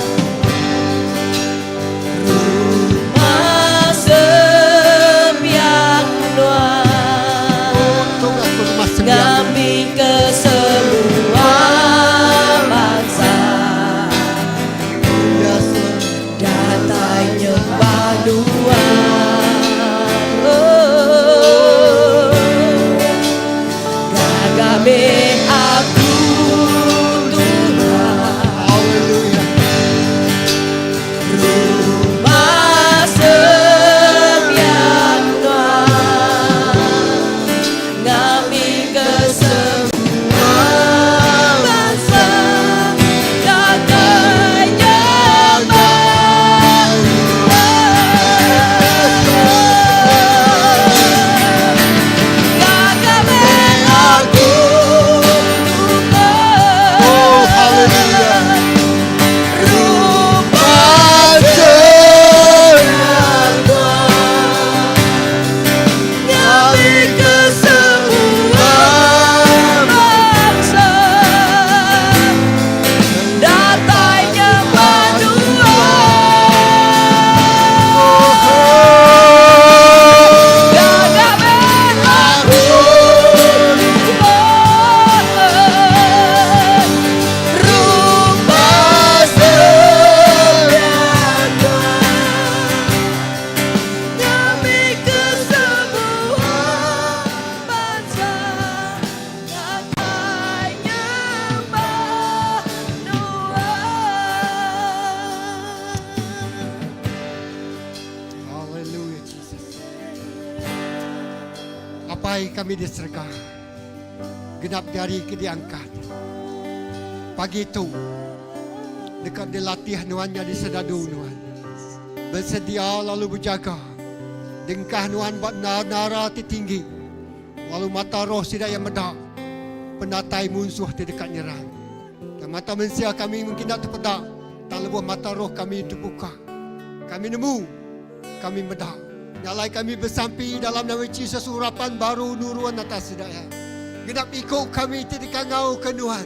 Oh, hallelujah. Hallelujah Jesus. Apai kami di serega. Genap jari ke diangkat. Pagi tu deka dilatih nuan nyadi sedadu nuan. Besedia lalu bejaga. Dengkah nuan ba nara ti tinggi lalu mata roh sida iya meda penatai munsuh ti deka nyerang. Tang mata mensia kami mungkin enda tepeda tang lebuh mata roh kami tebuka kami nemu Kami meda. Nya alai kami besampi dalam nama Jesus urapan baru nurun atas sida iya. Genap iku kami ti dikangauka Nuan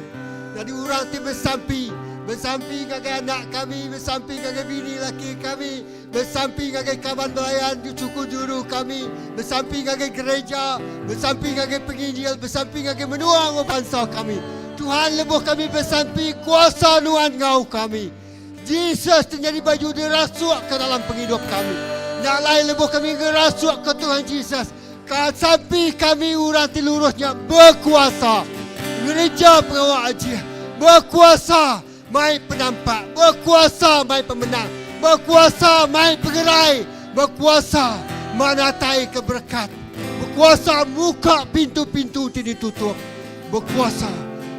nyadi orang ti besampi, besampi ngagai anak kami, besampi ngagai bini laki kami, besampi ngagai kaban belayan suku juru kami, besampi ngagai gereja, besampi ngagai penginjil, besampi ngagai menua enggau bansa kami. Tuhan lebuh kami besampi kuasa Nuan enggau kami. Jesus ti nyadi baju dirasukka dalam pengidup kami. Nya alai lebuh kami ngerasukka Tuhan Jesus, ka sampi kami orang ti lurus nya bekuasa ngereja pengawa ajih, bekuasa mai penampak, bekuasa mai pemenang, bekuasa mai pengerai, bekuasa manataika berekat, bekuasa muka pintu-pintu ti ditutup, bekuasa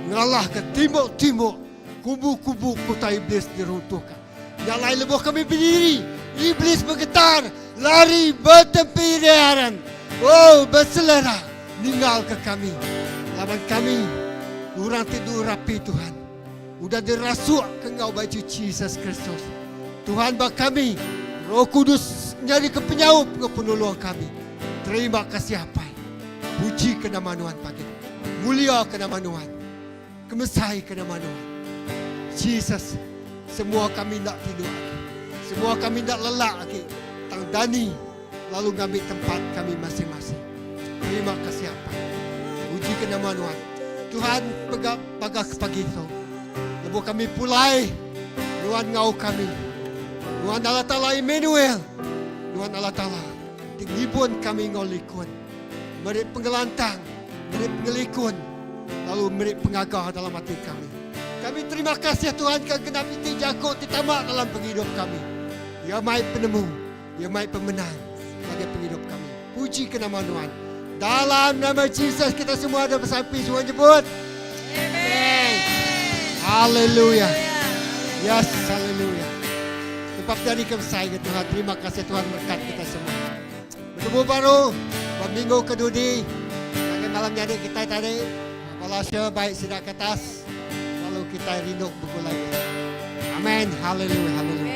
ngalahka timbuk-timbuk Kubu-kubu kuta Iblis diruntuhka. Nya alai lebuh kami bediri, Iblis begetar, lari betempi riaran. Oh, beselera ninggalka kami. Laban kami orang ti diurapi Tuhan, udah dirasukka enggau baju Jesus Kristus. Tuhan ba kami, Roh Kudus nyadika penyaup enggau penulung kami. Terima kasih Apai. Puji ke nama Nuan pagi tu. Mulia ke nama Nuan. Kemesai ke nama Nuan. Jesus, semua kami enda tinduk agi. Semua kami enda lelak agi. Tang dani lalu ngambi tempat kami masing-masing. Terima kasih Apai. Puji ke nama Nuan. Tuhan pega paga ke pagi tu. Lebuh kami pulai, Nuan ngau kami. Nuan Allah Taala Emmanuel. Nuan Allah Taala ti ngibun kami enggau likun. Meri pengelantang, meri pengelikun. lalu meri pengaga dalam ati kami. Kami terima kasih Tuhan ke genap iti jaku ti tama dalam pengidup kami. Iya mai penemu, iya mai pemenang ngagai pengidup kami. Puji ke nama Nuan. Dalam nama Jesus kita semua ada besampi semua nyebut. Amen. Haleluya. Yes, haleluya. Tempat dari kebesai ke Tuhan. Terima kasih Tuhan berkat kita semua. Betemu baru ba minggu ke dudi. Ngagai malam nyadi kitai tadi. Bala usher baik sida ke atas. Lalu kitai rindu begulai. Amen. Haleluya. Haleluya.